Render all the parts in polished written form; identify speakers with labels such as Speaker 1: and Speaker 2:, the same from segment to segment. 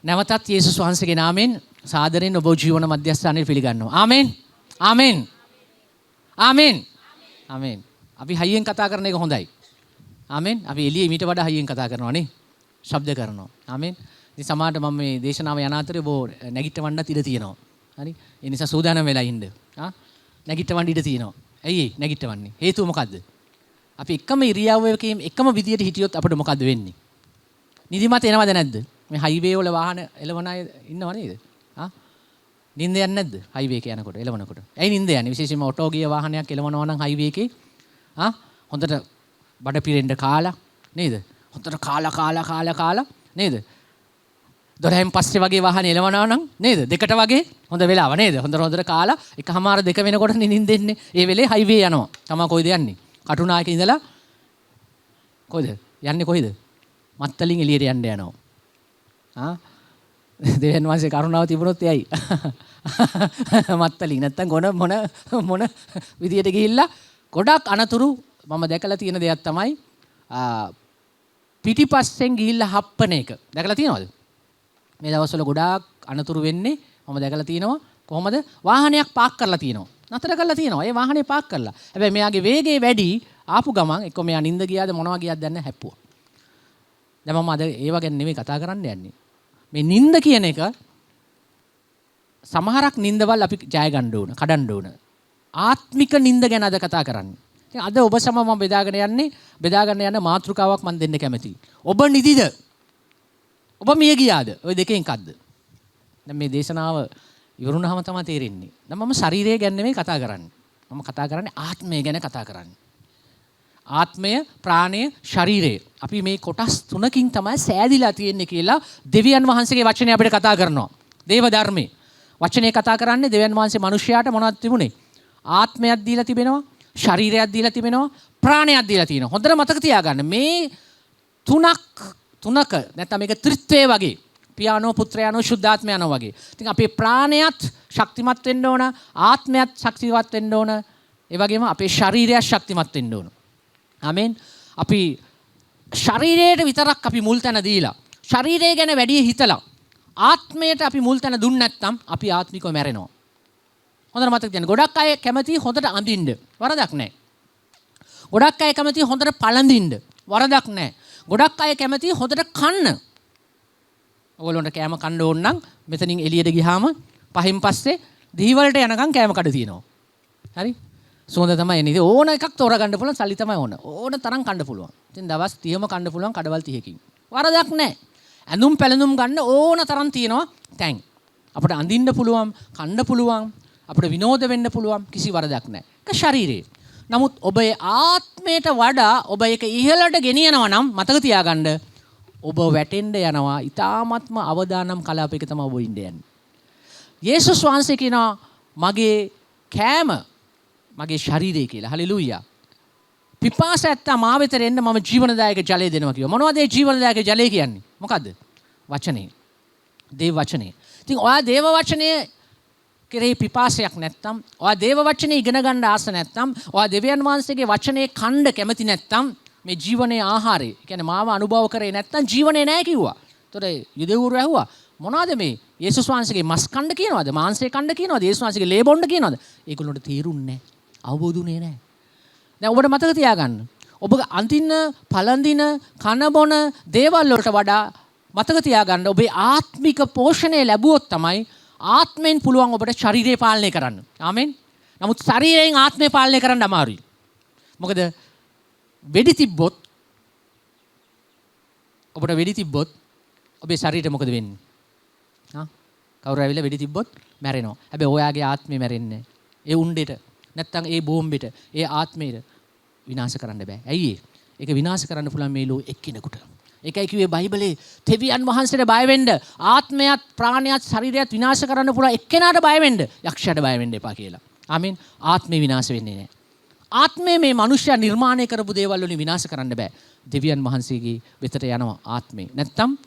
Speaker 1: නැවතත් යේසුස් වහන්සේගේ නාමයෙන් සාදරයෙන් ඔබ ජීවන මධ්‍යස්ථානයේ පිළිගන්නවා. ආමෙන්. ආමෙන්. ආමෙන්. ආමෙන්. අපි හයියෙන් කතා කරන එක හොඳයි. ආමෙන්. අපි එළියේ මීට වඩා හයියෙන් කතා කරනවා නේ. ශබ්ද කරනවා. ආමෙන්. ඉතින් සමහරට මම මේ දේශනාව යන අතරේ ඔබ නැගිටවන්නත් ඉඩ තියෙනවා. හරි? ඒ නිසා සූදානම් වෙලා ඉන්න. ආ? නැගිටවන්න ඉඩ තියෙනවා. ඇයි ඒ නැගිටවන්නේ? හේතුව මොකද්ද? අපි එකම ඉරියව්වකින් එකම විදියට හිටියොත් අපිට මොකද්ද වෙන්නේ? නිදිමත එනවද නැද්ද? මේ හයිවේ වල වාහන එලවන අය ඉන්නව නේද? ආ? නින්ද යන්නේ නැද්ද? හයිවේ එකේ යනකොට එලවනකොට. ඇයි නින්ද යන්නේ? විශේෂයෙන්ම ඔටෝ ගිය වාහනයක් එලවනවා නම් හයිවේ එකේ, ආ, හොඳට බඩ පිරෙන්න කාලා නේද? හොඳට කාලා කාලා කාලා කාලා නේද? 12න් පස්සේ වගේ වාහන එලවනවා නම් නේද? 2ට වගේ හොඳ වෙලාව නේද? හොඳට හොඳට කාලා 1:30 2 වෙනකොට නින්ද එන්නේ. ඒ වෙලේ හයිවේ යනවා. තමා කොයිද යන්නේ? කටුනායක ඉඳලා කොයිද? යන්නේ කොයිද? මත්තලින් එළියට යන්න යනවා. ආ, දෙවියන් වහන්සේ කරුණාව තිබුණොත් එයයි. මත්තලින් නැත්තම් ගොන මොන මොන විදියට ගිහිල්ලා ගොඩක් අනතුරු මම දැකලා තියෙන දෙයක් තමයි පිටිපස්සෙන් ගිහිල්ලා හප්පන එක. දැකලා තියෙනවද? මේ දවස්වල ගොඩාක් අනතුරු වෙන්නේ මම දැකලා තියෙනවා. කොහොමද? වාහනයක් පාක් කරලා තියෙනවා. නතර කරලා තියෙනවා. ඒ වාහනේ පාක් කරලා. හැබැයි මෙයාගේ වේගය වැඩි, ආපු ගමන් එක්ක මෙයා නින්ද ගියාද මොනවා ගියාද දන්නේ හැප්පුවා. දැන් මම අද ඒව ගැන නෙමෙයි කතා කරන්න යන්නේ. මේ නින්ද කියන එක, සමහරක් නින්දවල් අපි ජය ගන්න ඕන, කඩන්න ඕන. ආත්මික නින්ද ගැන අද කතා කරන්නේ. ඉතින් අද ඔබ සම මම බෙදාගෙන යන්නේ, බෙදාගන්න යන මාතෘකාවක් මම දෙන්න කැමතියි. ඔබ නිදිද? ඔබ මිය ගියාද? ඔය දෙකෙන් එකක්ද? දැන් මේ දේශනාව ඉවරුනහම තමයි තේරෙන්නේ. දැන් මම ශරීරය ගැන නෙමෙයි කතා කරන්නේ. මම කතා කරන්නේ ආත්මය ගැන කතා කරන්නේ. ආත්මය, ප්‍රාණය, ශරීරය. අපි මේ කොටස් තුනකින් තමයි සෑදිලා තියෙන්නේ කියලා දෙවියන් වහන්සේගේ වචනය අපිට කතා කරනවා. දේව ධර්මයේ. වචනේ කතා කරන්නේ දෙවියන් වහන්සේ මනුෂ්‍යයාට මොනවද තිබුණේ? ආත්මයක් දීලා තිබෙනවා, ශරීරයක් දීලා තිබෙනවා, ප්‍රාණයක් දීලා තියෙනවා. හොඳට මතක තියාගන්න. මේ තුනක නැත්නම් මේක ත්‍රිත්වයේ වගේ. පියානෝ, පුත්‍රයානෝ, ශුද්ධාත්මයානෝ වගේ. ඉතින් අපේ ප්‍රාණයත් ශක්තිමත් වෙන්න ඕන, ආත්මයත් ශක්තිමත් වෙන්න ඕන, ඒ වගේම අපේ ශරීරයත් ශක්තිමත් වෙන්න ඕන. ආමෙන්. අපි ශරීරයට විතරක් අපි මුල් තැන දීලා, ශරීරය ගැන වැඩි හිතලා, ආත්මයට අපි මුල් තැන දුන්නේ නැත්නම් අපි ආත්මිකව මැරෙනවා. හොඳට මතක තියාගන්න. ගොඩක් අය කැමති හොඳට අඳින්න. වරදක් නැහැ. ගොඩක් අය කැමති හොඳට පළඳින්න. වරදක් නැහැ. ගොඩක් අය කැමති හොඳට කන්න. ඔයගොල්ලන්ට කෑම කන්න ඕන නම් මෙතනින් එළියට ගියාම 5න් පස්සේ දිහිවලට යනකම් කෑම කඩ තියෙනවා. හරි? සුවඳ තමයි එන්නේ. ඉතින් ඕන එකක් තෝරගන්න පුළුවන්, සල්ලි තමයි ඕන. ඕන තරම් කන්න පුළුවන්. ඉතින් දවස් 30ම කන්න පුළුවන් කඩවල් 30කින්. වරදක් නැහැ. ඇඳුම් පැළඳුම් ගන්න ඕන තරම් තියෙනවා තැන්. අපිට අඳින්න පුළුවන්, කන්න පුළුවන්, අපිට විනෝද වෙන්න පුළුවන්, කිසි වරදක් නැහැ. ඒක ශරීරේ. නමුත් ඔබේ ආත්මයට වඩා ඔබ ඒක ඉහළට ගෙනියනවා නම් මතක තියාගන්න, ඔබ වැටෙන්න යනවා. ඉතාමත්ම අවදානම් කලාපයක තමයි ඔබ ඉන්න යන්නේ. යේසුස් වහන්සේ කියනවා මගේ කෑම මගේ ශරීරය කියලා. හලෙලූයා. පිපාස ඇත්තා මා වෙතට එන්න, මම ජීවනදායක ජලය දෙනවා කිව්වා. මොනවද ඒ ජීවනදායක ජලය කියන්නේ? මොකද්ද? වචනේ. දේව වචනේ. ඉතින් ඔයා දේව වචනය කෙරෙහි පිපාසයක් නැත්තම්, ඔයා දේව වචනේ ඉගෙන ගන්න ආස නැත්තම්, ඔයා දෙවියන් වහන්සේගේ වචනේ කන්න කැමති නැත්තම්, මේ ජීවනයේ ආහාරය, ඒ කියන්නේ මාව අනුභව කරේ නැත්තම් ජීවනේ නෑ කිව්වා. එතකොට යුදෙව්වරු ඇහුවා, මොනවද මේ යේසුස් වහන්සේගේ මස් කන්න කියනවද? මාංශය කන්න කියනවද? යේසුස් වහන්සේගේ ලේ බොන්න කියනවද? ඒගොල්ලන්ට තේරුන්නේ නෑ. අවබෝධ වුණේ නෑ. දැන් ඔබට මතක තියාගන්න. ඔබ අඳින, පළඳින, කන බොන දේවල් වලට වඩා මතක තියාගන්න, ඔබේ ආත්මික පෝෂණය ලැබුවොත් තමයි ආත්මයෙන් පුළුවන් ඔබට ශරීරය පාලනය කරන්න. ආමෙන්. නමුත් ශරීරයෙන් ආත්මය පාලනය කරන්න අමාරුයි. මොකද වෙඩි තිබ්බොත්, ඔබට වෙඩි තිබ්බොත් ඔබේ ශරීරයට මොකද වෙන්නේ? ආ, කවුරු ඇවිල්ලා වෙඩි තිබ්බොත් මැරෙනවා. හැබැයි ඔයාගේ ආත්මය මැරෙන්නේ නැහැ. ඒ උණ්ඩෙට නැත්තම් ඒ බෝම්බෙට ඒ ආත්මයට විනාශ කරන්න බෑ. ඇයි ඒ? ඒක විනාශ කරන්න පුළුවන් මේ ලෝ එක්කෙනෙකුට. ඒකයි කිව්වේ බයිබලේ, දෙවියන් වහන්සේට බය වෙන්න. ආත්මයත් ප්‍රාණයත් ශරීරයත් විනාශ කරන්න පුළුවන් එක්කෙනාට බය වෙන්න. යක්ෂයාට බය වෙන්න එපා කියලා. ආමෙන්. ආත්මය විනාශ වෙන්නේ නැහැ. ආත්මය මේ මනුෂ්‍යයා නිර්මාණය කරපු දේවල් වලින් විනාශ කරන්න බෑ. දෙවියන් වහන්සේගේ වෙතට යනවා ආත්මය. නැත්තම්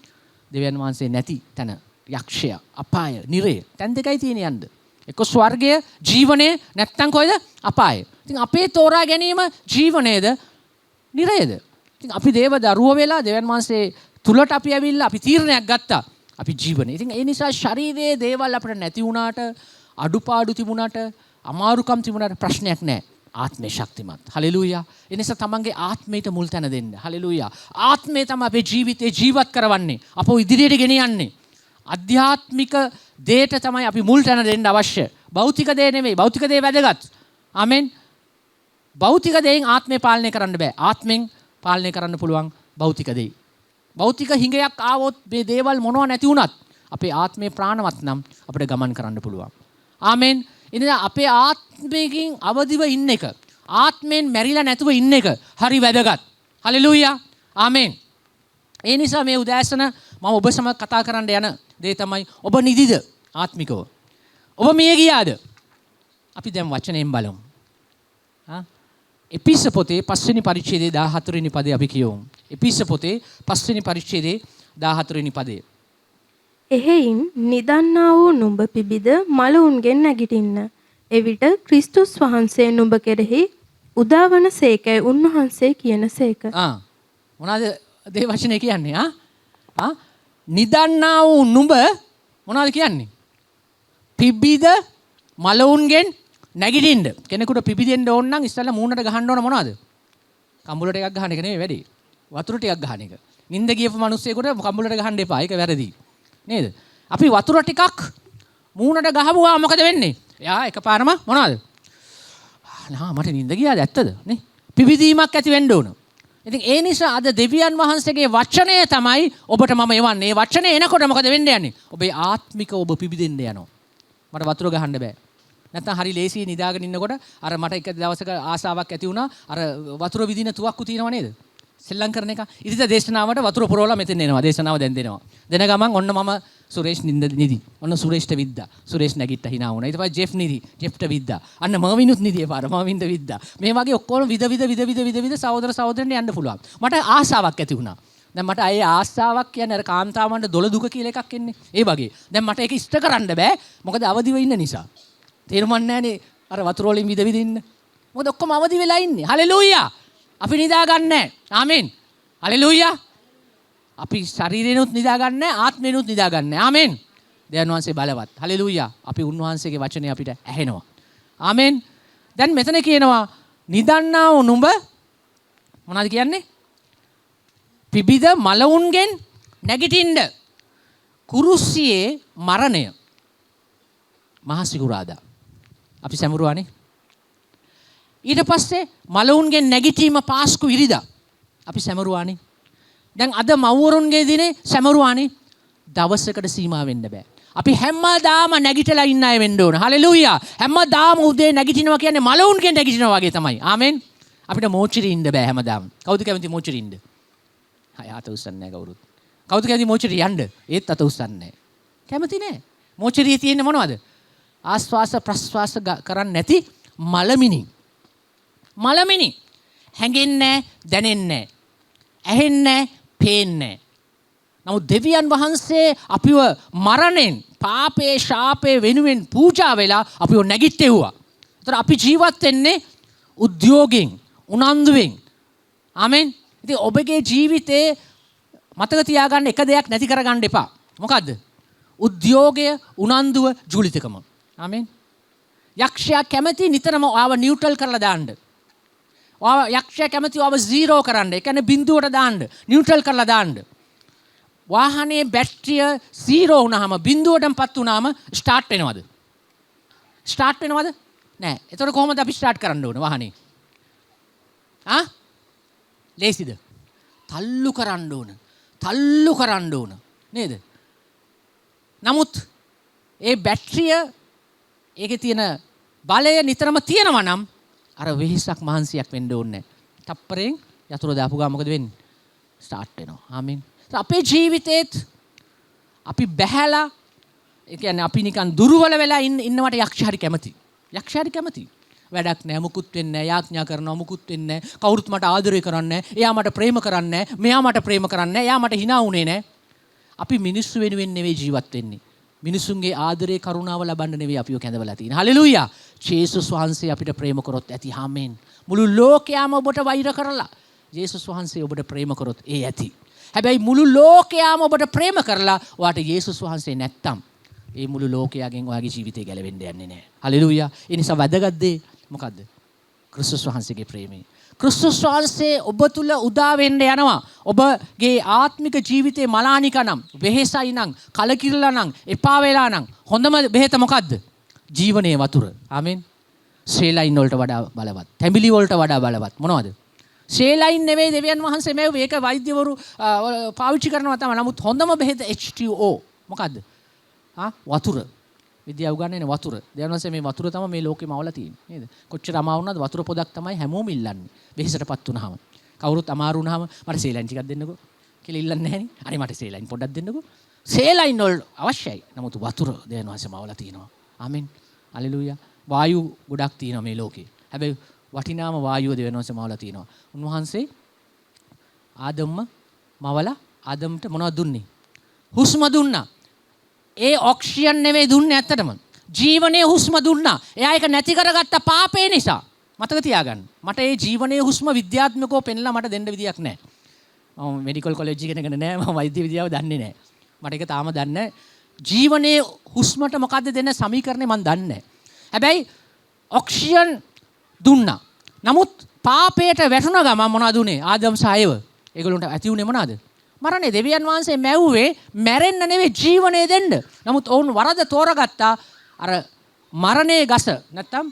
Speaker 1: දෙවියන් වහන්සේ නැති තැන යක්ෂයා, අපාය, නිරය. තැන් දෙකයි තියෙන යන්න. එක්ක ස්වර්ගය, ජීවනය, නැත්තම් කොහෙද? අපාය. ඉතින් අපේ තෝරා ගැනීම ජීවනයද නිරයද? ඉතින් අපි දේව දරුවෝ වෙලා දෙවියන් වහන්සේ තුලට අපි ඇවිල්ලා අපි තීරණයක් ගත්තා. අපි අපි ජීවනය. ඉතින් ඒ නිසා ශරීරයේ දේවල් අපිට නැති වුණාට, අඩුපාඩු තිබුණාට, අමාරුකම් තිබුණාට ප්‍රශ්නයක් නෑ. ආත්මය ශක්තිමත්. හලෙලූයා. ඒ නිසා තමන්ගේ ආත්මයට මුල් තැන දෙන්න. හලෙලූයා. ආත්මය තමයි අපේ ජීවිතේ ජීවත් කරවන්නේ. අපව ඉදිරියට ගෙනියන්නේ. අධ්‍යාත්මික දේට තමයි අපි මුල් තැන දෙන්න අවශ්‍ය. භෞතික දේ නෙමෙයි. භෞතික දේ වැදගත්. ආමෙන්. භෞතික දේෙන් ආත්මය පාලනය කරන්න බෑ. ආත්මෙන් පාලනය කරන්න පුළුවන් භෞතික දේ. භෞතික හිඟයක් ආවොත්, මේ දේවල් මොනව නැති වුණත්, අපේ ආත්මය ප්‍රාණවත් නම් අපිට ගමන් කරන්න පුළුවන්. ආමෙන්. ඉතින් අපේ ආත්මයකින් අවදිව ඉන්න එක, ආත්මයෙන් මැරිලා නැතුව ඉන්න එක හරි වැදගත්. හලෙලූයා. ආමෙන්. ඒ නිසා මේ උදෑසන මම ඔබ සමග කතා කරන්න යන දේ තමයි, ඔබ නිදිද ආත්මිකව? ඔබ මිය ගියාද? අපි දැන් වචනයෙන් බලමු. ආ, එපීස පොතේ පස්වෙනි පරිච්ඡේදයේ 14 වෙනි පදේ අපි කියවමු. එපීස පොතේ පස්වෙනි පරිච්ඡේදයේ 14 වෙනි පදේ.
Speaker 2: එහෙයින් නිදන්නා වූ නුඹ පිබිද මළවුන්ගෙන් නැගිටින්න. එවිට ක්‍රිස්තුස් වහන්සේ නුඹ කෙරෙහි උදාවන සේකැයි උන්වහන්සේ කියන සේක.
Speaker 1: ආ, මොනවද දේව වචනේ කියන්නේ? ආ ආ නිදන්නා වූ නුඹ මොනවද කියන්නේ? පිබිද මලවුන්ගෙන් නැගිටින්න. කෙනෙකුට පිබිදෙන්න ඕන නම් ඉස්සෙල්ලා මූණට ගහන්න ඕන මොනවද? කම්බුලට එකක් ගහන එක නෙවෙයි වැඩි. වතුර ටිකක් ගහන එක. නින්ද ගියපු මිනිස්සෙකුට කම්බුලට ගහන්න එපා. ඒක වැරදි. නේද? අපි වතුර ටිකක් මූණට ගහපුවා මොකද වෙන්නේ? එයා එකපාරම මොනවද? නා, මට නින්ද ගියාද, ඇත්තද නේ? පිබිදීමක් ඇති වෙන්න ඕන. ඉතින් ඒ නිසා අද දෙවියන් වහන්සේගේ වචනය තමයි ඔබට මම එවන්නේ. ඒ වචනය එනකොට මොකද වෙන්න යන්නේ? ඔබේ ආත්මික ඔබ පිබිදෙන්න යනවා. මට වතුර ගහන්න බෑ. නැත්තම් හරි ලේසියි නිදාගෙන ඉන්නකොට අර මට එක දවසක ආසාවක් ඇති වුණා, අර වතුර විදින තුවක්කු තියෙනව නේද? සෙල්ලම් කරන එක. ඉරිදා දේශනාවට වතුර පුරවලා මෙතෙන් එනවා. දේශනාව දැන් දෙනවා. දෙන ගමන් ඔන්න මම සුරේෂ් නින්ද නිදි. ඔන්න සුරේෂ්ට විද්දා. සුරේෂ් නැගිට්ටා, හිනා වුණා. ඊට පස්සේ ජෙෆ් නිදි. ජෙෆ්ට විද්දා. අන්න මර්විනුත් නිදි එපාර. මර්වින්ට විද්දා. මේ වගේ ඔක්කොම විද විද විද විද විද විද සහෝදර සහෝදරයන් යන්න පුළුවන්. මට ආසාවක් ඇති වුණා. දැන් මට ඒ ආසාවක් කියන්නේ අර කාන්තාවන්ට දොළ දුක කියලා එකක් එන්නේ. ඒ වගේ. දැන් මට ඒක ඉෂ්ට කරන්න බෑ. මොකද අවදිව ඉන්න නිසා. තේරුමක් නෑනේ අර වතුර වලින් විද විද ඉන්න. මොකද ඔක්කොම අවදි වෙලා ඉන්නේ. හලෙලූයා. අපි නිදා ගන්නෑ. ආමෙන්. හලෙලූයා. අපි ශරීරෙනුත් නිදා ගන්නෑ, ආත්මෙනුත් නිදා ගන්නෑ. ආමෙන්. දෙවියන් වහන්සේ බලවත්. හලෙලූයා. අපි උන්වහන්සේගේ වචනය අපිට ඇහෙනවා. ආමෙන්. දැන් මෙතන කියනවා, නිදන්නා වූ නුඹ මොනවද කියන්නේ? පිබිද මලවුන්ගෙන් නැගිටින්න. කුරුසියේ මරණය මහා සිකුරාදා. අපි සැමරුවානේ. ඊට පස්සේ මලවුන්ගෙන් නැගිටීම පාස්කු ඉරිදා. අපි සැමරුවානේ. දැන් අද මව්වරුන්ගේ දිනේ සැමරුවානේ. දවසකට සීමා වෙන්න බෑ. අපි හැමදාම නැගිටලා ඉන්න අය වෙන්න ඕන. හලෙලූයා. හැමදාම උදේ නැගිටිනවා කියන්නේ මලවුන්ගෙන් නැගිටිනවා වගේ තමයි. ආමෙන්. අපිට මෝචරි ඉන්න බෑ හැමදාම. කවුද කැමති මෝචරි ඉන්න? හය, අත උස්සන්නේ නෑ කවුරුත්. කවුද කැමති මෝචරි යන්න? ඒත් අත උස්සන්නේ නෑ. කැමති නෑ. මෝචරියේ තියෙන්නේ මොනවද? ආස්වාස ප්‍රස්වාස කරන්නේ නැති මලමිනි. මලමිනි. හැඟෙන්නේ නෑ, දැනෙන්නේ නෑ. ඇහෙන්නේ නෑ, පේන්නේ නෑ. නමුත් දෙවියන් වහන්සේ අපිව මරණයෙන්, පාපේ ශාපේ වෙනුවෙන් පූජා වෙලා අපිව නැගිට්ටෙව්වා. ඒතර අපි ජීවත් වෙන්නේ උද්‍යෝගයෙන්, උනන්දුවෙන්. ආමෙන්. ඉතින් ඔබගේ ජීවිතේ මතක තියාගන්න එක දෙයක් නැති කරගන්න එපා. මොකද්ද? උද්‍යෝගය, උනන්දුව, ජූලිතකම. ආමෙන්. යක්ෂයා කැමති නිතරම ඔයාව නියුට්‍රල් කරලා දාන්න. ඔයාව යක්ෂයා කැමති ඔයාව සීරෝ කරන්න. ඒ කියන්නේ බිඳුවට දාන්න, නියුට්‍රල් කරලා දාන්න. වාහනේ බැටරිය සීරෝ වුණාම, බිඳුවටම පත් වුණාම ස්ටාර්ට් වෙනවද? ස්ටාර්ට් වෙනවද? නෑ. එතකොට කොහොමද අපි ස්ටාර්ට් කරන්න ඕන වාහනේ? ආ? ලේසිද? තල්ලු කරන්න ඕන. තල්ලු කරන්න ඕන. නේද? නමුත් ඒ බැටරිය, ඒකේ තියෙන බලය නිතරම තියෙනවා නම් අර වෙහෙසක් මහන්සියක් වෙන්න ඕනේ නෑ. තප්පරයෙන් යතුරු දාපු ගමන් මොකද වෙන්නේ? ස්ටාර්ට් වෙනවා. ආමෙන්. අපේ ජීවිතේත් අපි බැහැලා, ඒ කියන්නේ අපි නිකන් දුර්වල වෙලා ඉන්නවට යක්ෂ හරි කැමති. යක්ෂ හරි කැමති. වැඩක් නෑ, මුකුත් වෙන්නේ නෑ, යාඥා කරනවා, මුකුත් වෙන්නේ නෑ, කවුරුත් මට ආදරය කරන්නේ නෑ, එයා මට ප්‍රේම කරන්නේ නෑ, මෙයා මට ප්‍රේම කරන්නේ නෑ, එයා මට හිනා වුණේ නෑ. අපි මිනිස්සු වෙනුවෙන් නෙවෙයි ජීවත් වෙන්නේ. මිනිසුන්ගේ ආදරේ කරුණාව ලබන්න නෙවෙයි අපිව කැඳවලා තියෙන්නේ. හලෙලූයා. ජේසුස් වහන්සේ අපිට ප්‍රේම කරොත් ඇති. ආමෙන්. මුළු ලෝකයාම ඔබට වෛර කරලා ජේසුස් වහන්සේ ඔබට ප්‍රේම කරොත් ඒ ඇති. හැබැයි මුළු ලෝකයාම ඔබට ප්‍රේම කරලා ඔයාට යේසුස් වහන්සේ නැත්තම් ඒ මුළු ලෝකයාගෙන් ඔයාගේ ජීවිතේ ගැලවෙන්න යන්නේ නැහැ. හලෙලූයා. ඒ නිසා වැදගත් දේ මොකද්ද? ක්‍රිස්තුස් වහන්සේගේ ප්‍රේමය. ක්‍රිස්තුස් වහන්සේ ඔබ තුල උදා වෙන්න යනවා. ඔබගේ ආත්මික ජීවිතේ මලානික නම්, වෙහෙසයි නම්, කලකිරලා නම්, එපා වෙලා නම් හොඳම බෙහෙත මොකද්ද? ජීවනයේ වතුර. ආමෙන්. සේලයින් වලට වඩා බලවත්. තැඹිලි වලට වඩා බලවත්. මොනවද? සේලයින් නෙවෙයි දෙවියන් වහන්සේ මැව්වේ. ඒක වෛද්‍යවරු පාවිච්චි කරනවා තමයි. නමුත් හොඳම බෙහෙත H2O. මොකද්ද? ආ වතුර. විද්‍යාව උගන්වන්නේ වතුර. දෙවියන් වහන්සේ මේ වතුර තමයි මේ ලෝකෙම අවලා තියෙන්නේ නේද? කොච්චර අමාරු වුණාද වතුර පොදක් තමයි හැමෝම ඉල්ලන්නේ. වෙහෙසටපත් වුණාම. කවුරුත් අමාරු වුණාම මට සේලයින් ටිකක් දෙන්නකෝ කියලා ඉල්ලන්නේ නැහනේ. අනේ මට සේලයින් පොඩ්ඩක් දෙන්නකෝ. සේලයින් වල අවශ්‍යයි. නමුත් වතුර දෙවියන් වහන්සේ මවලා තියෙනවා. ආමෙන්. හලෙලූයා. වායු ගොඩක් තියෙනවා මේ ලෝකේ. හැබැයි වටිනාම වායුව දෙවියන් වහන්සේ මවලා තියෙනවා. උන්වහන්සේ ආදම්ම මවලා ආදම්ට මොනවද දුන්නේ? හුස්ම දුන්නා. ඒ ඔක්සිජන් නෙවෙයි දුන්නේ ඇත්තටම. ජීවනයේ හුස්ම දුන්නා. එයා ඒක නැති කරගත්ත පාපේ නිසා. මතක තියාගන්න. මට ඒ ජීවනයේ හුස්ම විද්‍යාත්මකව පෙන්ලා මට දෙන්න විදියක් නැහැ. මම මෙඩිකල් කොලෙජ් ඉගෙනගෙන නැහැ. මම වෛද්‍ය විද්‍යාව දන්නේ නැහැ. මට ඒක තාම දන්නේ නැහැ. ජීවනයේ හුස්මට මොකද්ද දෙන සමීකරණය මම දන්නේ නැහැ. හැබැයි ඔක්සිජන් දුන්නා. නමුත් පාපයට වැටුණ ගමන් මොනවද උනේ? ආදම් සහ ඒව. ඒගොල්ලන්ට ඇති උනේ මොනවද? මරණය. දෙවියන් වහන්සේ මැව්වේ මැරෙන්න නෙවෙයි ජීවනය දෙන්න. නමුත් ඔවුන් වරද තෝරගත්තා. අර මරණයේ ගස නැත්තම්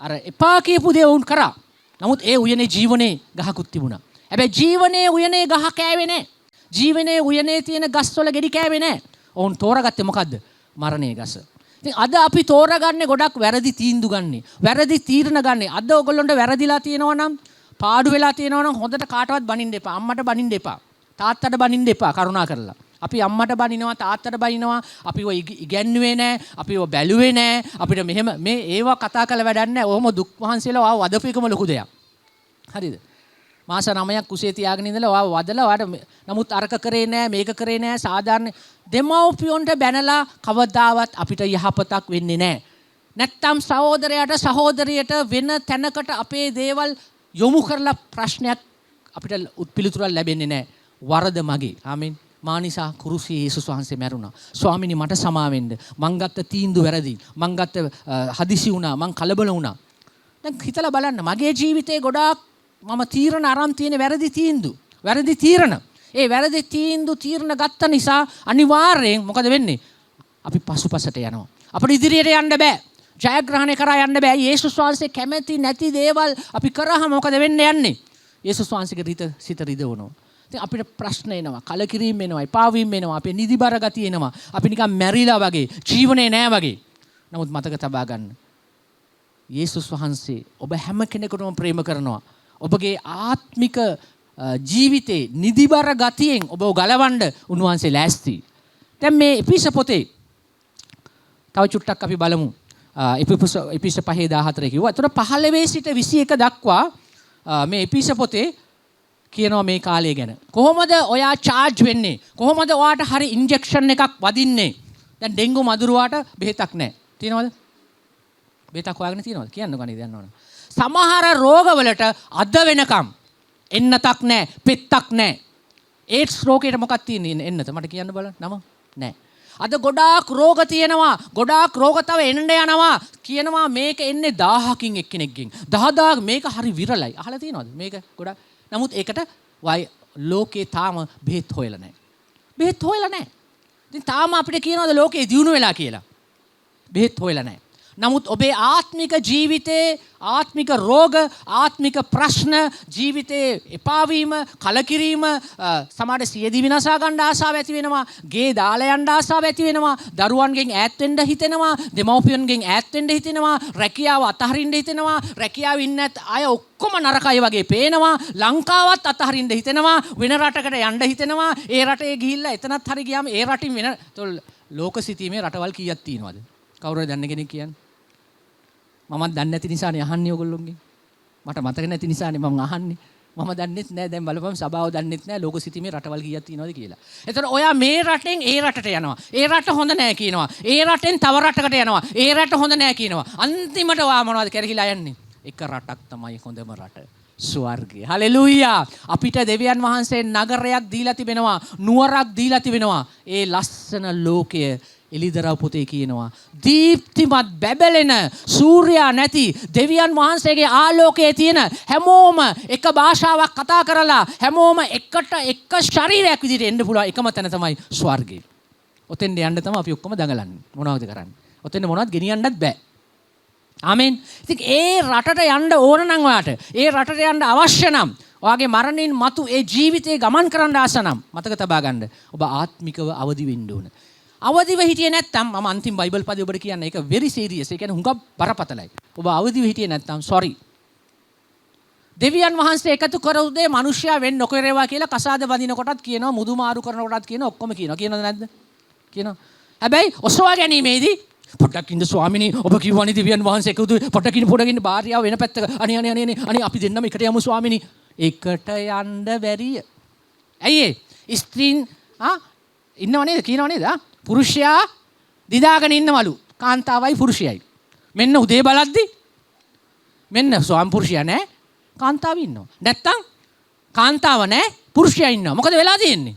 Speaker 1: අර එපා කියපු දේ ඔවුන් කරා. නමුත් ඒ උයනේ ජීවනයේ ගහකුත් තිබුණා. හැබැයි ජීවනයේ උයනේ ගහ කෑවේ නෑ. ජීවනයේ උයනේ තියෙන ගස්වල ගෙඩි කෑවේ නෑ. ඔවුන් තෝරගත්තේ මොකද්ද? මරණයේ ගස. ඉතින් අද අපි තෝරගන්නේ ගොඩක් වැරදි තීන්දුව ගන්නේ. වැරදි තීරණ ගන්නේ. අද ඔයගොල්ලන්ට වැරදිලා තියෙනවා නම්, පාඩු වෙලා තියෙනවා නම් හොඳට කාටවත් බනින්න එපා. අම්මට බනින්න එපා. තාත්තට බනින්න එපා කරුණා කරලා. අපි අම්මට බනිනවා, තාත්තට බනිනවා, අපිව ඉගැන්නුවේ නෑ, අපිව බැලුවේ නෑ, අපිට මෙහෙම මේ ඒවා කතා කරලා වැඩක් නෑ. ඔහොම දුක් වහන්සේලා ඔයාව වදපු එකම ලොකු දෙයක්. හරිද? මාස 9ක් කුසේ තියාගෙන ඉඳලා ඔයාව වදලා ඔයාට නමුත් අරක කරේ නෑ, මේක කරේ නෑ, සාධාරණ දෙමව්පියන්ට බැනලා කවදාවත් අපිට යහපතක් වෙන්නේ නෑ. නැත්තම් සහෝදරයාට සහෝදරියට වෙන තැනකට අපේ දේවල් යොමු කරලා ප්‍රශ්නයක් අපිට පිළිතුරක් ලැබෙන්නේ නෑ. වරද මගේ. ආමෙන්. මා නිසා කුරුසියේ යේසුස් වහන්සේ මැරුණා. ස්වාමිනී මට සමා වෙන්න. මං ගත්ත තීන්දුව වැරදි. මං ගත්ත හදිසි වුණා. මං කලබල වුණා. දැන් හිතලා බලන්න මගේ ජීවිතේ ගොඩාක් මම තීරණ අරන් තියෙන වැරදි තීන්දුව. වැරදි තීරණ. ඒ වැරදි තීන්දුව තීරණ ගත්ත නිසා අනිවාර්යයෙන් මොකද වෙන්නේ? අපි පසුපසට යනවා. අපිට ඉදිරියට යන්න බෑ. ජයග්‍රහණය කරා යන්න බෑ. යේසුස් වහන්සේ කැමැති නැති දේවල් අපි කරාම මොකද වෙන්න යන්නේ? යේසුස් වහන්සේගේ සිත රිදවනවා. ඉතින් අපිට ප්‍රශ්න එනවා, කලකිරීම එනවා, එපා වීම එනවා, අපේ නිදිබර ගතිය එනවා. අපි නිකන් මැරිලා වගේ, ජීවනේ නෑ වගේ. නමුත් මතක තබා ගන්න. යේසුස් වහන්සේ ඔබ හැම කෙනෙකුටම ප්‍රේම කරනවා. ඔබගේ ආත්මික ජීවිතේ නිදිබර ගතියෙන් ඔබව ගලවන්න උන්වහන්සේ ලෑස්ති. දැන් මේ එපීස පොතේ තව චුට්ටක් අපි බලමු. එපීස 5:14 කිව්වා. එතකොට 15 සිට 21 දක්වා මේ එපීස පොතේ කියනවා මේ කාලය ගැන. කොහොමද ඔයා චාර්ජ් වෙන්නේ? කොහොමද ඔයාට හරි ඉන්ජෙක්ෂන් එකක් වදින්නේ? දැන් ඩෙන්ගු මදුරුවාට බෙහෙතක් නැහැ. තියෙනවද? බෙහෙතක් හොයාගෙන තියෙනවද? කියන්නකෝ අනේ දන්නවනම්. සමහර රෝගවලට අද වෙනකම් එන්නතක් නැහැ, පෙත්තක් නැහැ. ඒඩ්ස් රෝගයට මොකක් තියෙන්නේ එන්නත? මට කියන්න බලන්න නම නැහැ. අද ගොඩාක් රෝග තියෙනවා. ගොඩාක් රෝග තව එන්න යනවා. කියනවා මේක එන්නේ 1000කින් එක්කෙනෙක්ගෙන්. 10,000 මේක හරි විරලයි. අහලා තියෙනවද? මේක ගොඩාක්. නමුත් ඒකට ලෝකේ තාම බෙහෙත් හොයලා නැහැ. බෙහෙත් හොයලා නැහැ. ඉතින් තාම අපිට කියනවාද ලෝකේ දියුණු වෙලා කියලා? බෙහෙත් හොයලා නැහැ. නමුත් ඔබේ ආත්මික ජීවිතේ ආත්මික රෝග, ආත්මික ප්‍රශ්න, ජීවිතේ එපාවීම, කලකිරීම, සමහරට සියදිවි විනාශා ගන්න ආසාව ඇති වෙනවා, ගේ දාලා යන්න ආසාව ඇති වෙනවා, දරුවන්ගෙන් ඈත් වෙන්න හිතෙනවා, දෙමව්පියන්ගෙන් ඈත් වෙන්න හිතෙනවා, රැකියාව අතහරින්න හිතෙනවා, රැකියාව ඉන්න අය ඔක්කොම නරකයි වගේ පේනවා, ලංකාවත් අතහරින්න හිතෙනවා, වෙන රටකට යන්න හිතෙනවා, ඒ රටේ ගිහිල්ලා එතනත් හරි ගියාම ඒ රටින් වෙන ලෝක සිතීමේ රටවල් කීයක් තියෙනවද? කවුරු හරි දන්න කෙනෙක් කියන්නේ? මමත් දන්නේ නැති නිසානේ අහන්නේ ඔයගොල්ලොන්ගෙන්. මට මතක නැති නිසානේ මම අහන්නේ. මම දන්නෙත් නෑ. දැන් බලපන් සභාව දන්නෙත් නෑ ලෝක සිතීමේ රටවල් කීයක් තියෙනවද කියලා. එතකොට ඔයා මේ රටෙන් ඒ රටට යනවා. ඒ රට හොඳ නෑ කියනවා. ඒ රටෙන් තව රටකට යනවා. ඒ රට හොඳ නෑ කියනවා. අන්තිමට ඔයා මොනවද කැරකිලා යන්නේ? එක රටක් තමයි හොඳම රට. ස්වර්ගය. හලෙලූයා. අපිට දෙවියන් වහන්සේ නගරයක් දීලා තිබෙනවා, නුවරක් දීලා තිබෙනවා. ඒ ලස්සන ලෝකය එලිදරව් පොතේ කියනවා. දීප්තිමත් බැබලෙන සූර්යා නැති දෙවියන් වහන්සේගේ ආලෝකයේ තියෙන හැමෝම එක භාෂාවක් කතා කරලා හැමෝම එකට එක ශරීරයක් විදිහට එන්න පුළුවන් එකම තැන තමයි ස්වර්ගය. ඔතෙන්ට යන්න තමයි අපි ඔක්කොම දඟලන්නේ. මොනවද කරන්නේ? ඔතෙන්ට මොනවද ගෙනියන්නත් බෑ. ආමෙන්. ඉතින් ඒ රටට යන්න ඕන නම් ඔයාට, ඒ රටට යන්න අවශ්‍ය නම්, ඔයාගේ මරණින් මතු ඒ ජීවිතේ ගමන් කරන්න ආස නම් මතක තබා ගන්න. ඔබ ආත්මිකව අවදි වෙන්න ඕන. අවදිව හිටියේ නැත්නම්, මම අන්තිම බයිබල් පදේ ඔබට කියන්න, ඒක වෙරි සීරියස්. ඒ කියන්නේ හුඟක් බරපතලයි. ඔබ අවදිව හිටියේ නැත්නම් සෝරි. දෙවියන් වහන්සේ එකතු කරපු දේ මිනිස්සයා වෙන් නොකරේවා කියලා කසාද බඳින කොටත් කියනවා, මුදු මාරු කරන කොටත් කියනවා, ඔක්කොම කියනවා. කියනවද නැද්ද? කියනවා. හැබැයි ඔසවා ගැනීමේදී පොඩ්ඩක් ඉන්න ස්වාමිනී, ඔබ කිව්වනේ දෙවියන් වහන්සේ එකතු, පොඩ්ඩක් ඉන්න, පොඩ්ඩක් ඉන්න, භාර්යාව වෙන පැත්තක, අනේ අනේ අනේ අනේ, අපි දෙන්නම එකට යමු ස්වාමිනී. එකට යන්න බැරිය. ඇයි ඒ? ස්ත්‍රීන් ඉන්නව නේද? කියනව නේද? පුරුෂයා දිදාගෙන ඉන්නවලු. කාන්තාවයි පුරුෂයයි. මෙන්න උදේ බලද්දි මෙන්න ස්වාමි පුරුෂයා නෑ, කාන්තාව ඉන්නවා. නැත්තම් කාන්තාව නෑ, පුරුෂයා ඉන්නවා. මොකද වෙලා තියෙන්නේ?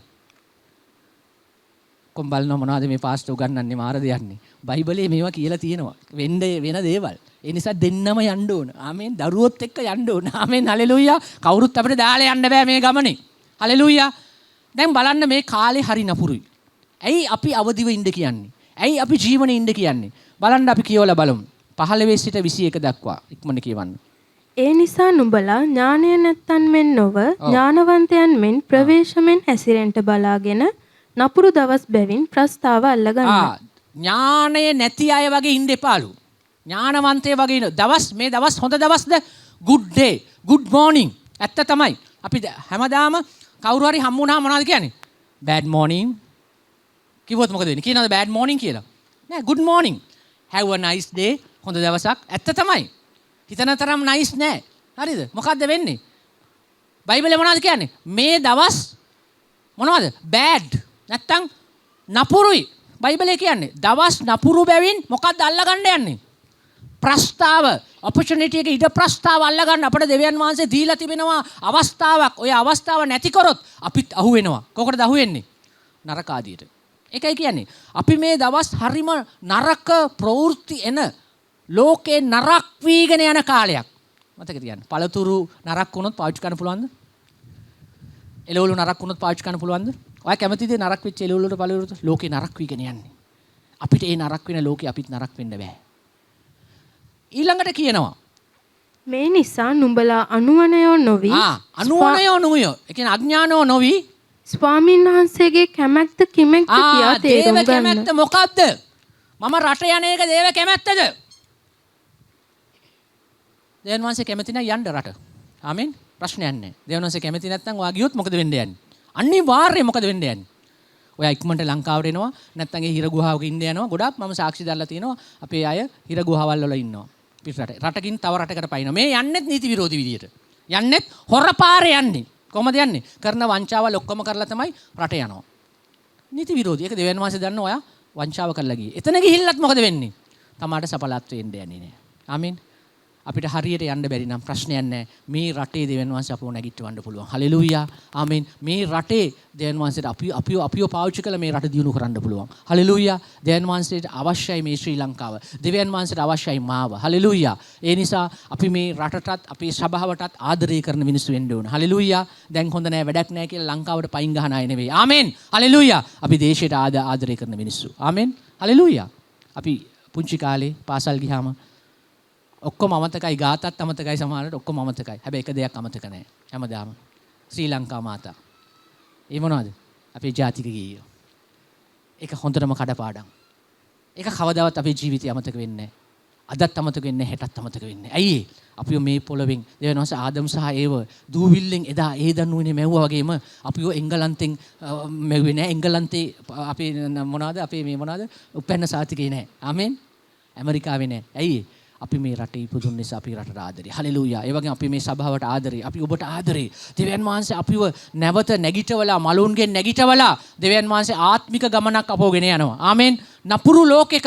Speaker 1: කොම් බලනවා මොනවද මේ පාස්ටර් උගන්වන්නේ, මාර දෙයක්නේ. බයිබලයේ මේවා කියලා තියෙනවා. වෙන්න වෙන දේවල්. ඒ නිසා දෙන්නම යන්න ඕන. ආමෙන්. දරුවොත් එක්ක යන්න ඕන. ආමෙන්. හලෙලූයා. කවුරුත් අපිට දාලා යන්න බෑ මේ ගමනේ. හලෙලූයා. දැන් බලන්න, මේ කාලේ හරි නපුරුයි. ඇයි අපි අවදිව ඉන්න කියන්නේ? ඇයි අපි ජීවනේ ඉන්න කියන්නේ? බලන්න, අපි කියවලා බලමු. 15 සිට 21 දක්වා ඉක්මනට කියවන්න.
Speaker 2: ඒ නිසා නුඹලා ඥානය නැත්තන් මෙන් නොව, ඥානවන්තයන් මෙන් ප්‍රවේශමෙන් හැසිරෙන්ට බලාගෙන නපුරු දවස් බැවින් ප්‍රස්තාව අල්ලගන්න.
Speaker 1: ඥානය නැති අය වගේ ඉන්න එපාලු. ඥානවන්තය වගේ ඉන්න. දවස්, මේ දවස් හොඳ දවස්ද? Good day, good morning. ඇත්ත තමයි. අපි හැමදාම කවුරු හරි හම්බ වුණාම මොනවද කියන්නේ? Bad morning. කිව්වොත් මොකද වෙන්නේ? කියනවද bad morning කියලා? නෑ, good morning. Have a nice day. හොඳ දවසක්. ඇත්ත තමයි. හිතන තරම් nice නෑ. හරිද? මොකද්ද වෙන්නේ? බයිබලේ මොනවද කියන්නේ? මේ දවස් මොනවද? Bad. නැත්තම් නපුරුයි. බයිබලේ කියන්නේ දවස් නපුරු බැවින් මොකද්ද අල්ලගන්න යන්නේ? ප්‍රස්තාව, ඔපචුනිටි එක, ඉඩ ප්‍රස්තාව අල්ලගන්න. අපට දෙවියන් වහන්සේ දීලා තිබෙනවා අවස්ථාවක්. ඔය අවස්ථාව නැති කරොත් අපිත් අහු වෙනවා. කොකටද අහු වෙන්නේ? නරක ආදියට. ඒකයි කියන්නේ. අපි මේ දවස් හරිම නරක ප්‍රවෘත්ති එන ලෝකේ නරක් වීගෙන යන කාලයක්. මතක තියාගන්න. පළතුරු නරක් වුණොත් පාවිච්චි කරන්න පුළුවන්ද? එළවලු නරක් වුණොත් පාවිච්චි කරන්න පුළුවන්ද? ඔයා කැමතිද නරක් වෙච්ච එළවලු වලට, පළතුරු? ලෝකේ නරක් වීගෙන යන්නේ. අපිට ඒ නරක් වෙන ලෝකේ අපිත් නරක් වෙන්න බෑ. ඊළඟට කියනවා.
Speaker 2: මේ නිසා නුඹලා අනුවණයෝ නොවි
Speaker 1: අනුවණයෝ නොවිය. ඒ කියන්නේ අඥානෝ නොවි
Speaker 2: ස්වාමීන් වහන්සේගේ කැමැත්ත කිමෙක්ද කියා
Speaker 1: දේව
Speaker 2: තේරුම් ගන්න.
Speaker 1: කැමැත්ත මොකද්ද? මම රට යන එක දේව කැමැත්තද? දෙවියන් වහන්සේ කැමති නම් යන්න රට. ආමෙන්. ප්‍රශ්නයක් නැහැ. දෙවියන් වහන්සේ කැමති නැත්නම් ඔයා ගියොත් මොකද වෙන්න යන්නේ? අනිවාර්යයෙන් මොකද වෙන්න යන්නේ? ඔයා ඉක්මනට ලංකාවට එනවා, නැත්නම් ඒ හිර ගුහාවක ඉන්න යනවා. ගොඩාක් මම සාක්ෂි දාලා තියෙනවා, අපේ අය හිර ගුහාවල් වල ඉන්නවා. පිට රට. රටකින් තව රටකට පයින්නවා. මේ යන්නෙත් නීති විරෝධී විදියට. යන්නෙත් හොර පාරේ යන්නේ. කොහමද යන්නේ? කරන වංචාවල් ඔක්කොම කරලා තමයි රට යනවා. නීති විරෝධී. ඒක දෙවියන් වහන්සේ දන්නවා ඔයා වංචාව කරලා ගියේ. එතන ගිහිල්ලත් මොකද වෙන්නේ? තමාට සඵලත්වය එන්න යන්නේ නෑ. ආමෙන්. අපිට හරියට යන්න බැරි නම් ප්‍රශ්නයක් නෑ. මේ රටේ දෙවියන් වහන්සේ අපව නැගිටවන්න පුළුවන්. හලෙලූයා. ආමෙන්. මේ රටේ දෙවියන් වහන්සේට අපි අපිව අපිව පාවිච්චි කළ මේ රට දියුණු කරන්න පුළුවන්. හලෙලූයා. දෙවියන් වහන්සේට අවශ්‍යයි මේ ශ්‍රී ලංකාව. දෙවියන් වහන්සේට අවශ්‍යයි මාව. හලෙලූයා. ඒ නිසා අපි මේ රටටත් අපේ සභාවටත් ආදරය කරන මිනිස්සු වෙන්න ඕන. හලෙලූයා. දැන් හොඳ නෑ, වැඩක් නෑ කියලා ලංකාවට පයින් ගහන අය නෙවෙයි. ආමෙන්. හලෙලූයා. අපි දේශයට ආදරය කරන මිනිස්සු. ආමෙන්. හලෙලූයා. අපි පුංචි කාලේ පාසල් ගියාම ඔක්කොම අමතකයි, ගාතත් අමතකයි, සමහරවිට ඔක්කොම අමතකයි. හැබැයි එක දෙයක් අමතක නෑ. හැමදාම. ශ්‍රී ලංකා මාතා. ඒ මොනවද? අපේ ජාතික ගීය. ඒක හොඳටම කඩපාඩම්. ඒක කවදාවත් අපේ ජීවිතේ අමතක වෙන්නේ නෑ. අදත් අමතක වෙන්නේ නෑ, හෙටත් අමතක වෙන්නේ නෑ. ඇයි ඒ? අපිව මේ පොළවෙන් දෙවියන් වහන්සේ ආදම් සහ ඒව දූවිල්ලෙන් එදා ඒ දනුවනේ මැව්වා වගේම අපිව එංගලන්තෙන් මැව්වේ නෑ. එංගලන්තේ අපේ මොනවද, අපේ මේ මොනවද, උපැන්න සහතිකේ නෑ. ආමෙන්. ඇමරිකාවේ නෑ. ඇයි ඒ? අපි මේ රටේ ඉපදුන නිසා අපි රටට ආදරේ. හලෙලූයා. ඒ වගේම අපි මේ සභාවට ආදරේ. අපි ඔබට ආදරේ. දෙවියන් වහන්සේ අපිව නැවත නැගිටවලා, මලුන්ගෙන් නැගිටවලා දෙවියන් වහන්සේ ආත්මික ගමනක් අපව ගෙන යනවා. ආමෙන්. නපුරු ලෝකෙක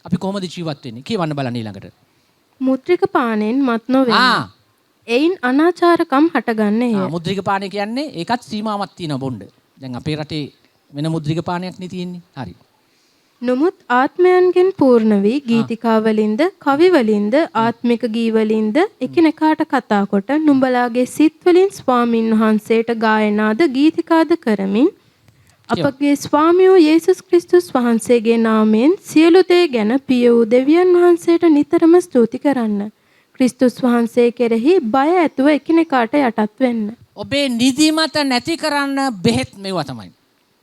Speaker 1: අපි කොහොමද ජීවත් වෙන්නේ? කියවන්න බලන්න ඊළඟට.
Speaker 2: මුද්‍රික පානයෙන් මත් නොවෙන්න. එයින් අනාචාරකම් හටගන්නේය.
Speaker 1: මුද්‍රික පානය කියන්නේ ඒකත් සීමාවක් තියෙනවා බොණ්ඩ. දැන් අපේ රටේ වෙන මුද්‍රික පානයක් නේ තියෙන්නේ. හරි.
Speaker 2: නමුත් ආත්මයන්ගෙන් පූර්ණ වී ගීතිකා වලින්ද කවි වලින්ද ආත්මික ගී වලින්ද එකිනෙකාට කතා කොට නුඹලාගේ සිත් වලින් ස්වාමින් වහන්සේට ගායනාද ගීතිකාද කරමින් අපගේ ස්වාමියෝ යේසුස් ක්‍රිස්තුස් වහන්සේගේ නාමයෙන් සියලු දේ ගැන පිය වූ දෙවියන් වහන්සේට නිතරම ස්තුති කරන්න. ක්‍රිස්තුස් වහන්සේ කෙරෙහි බය ඇතුව එකිනෙකාට යටත් වෙන්න.
Speaker 1: ඔබේ නිදිමත නැති කරන්න බෙහෙත් මේවා තමයි.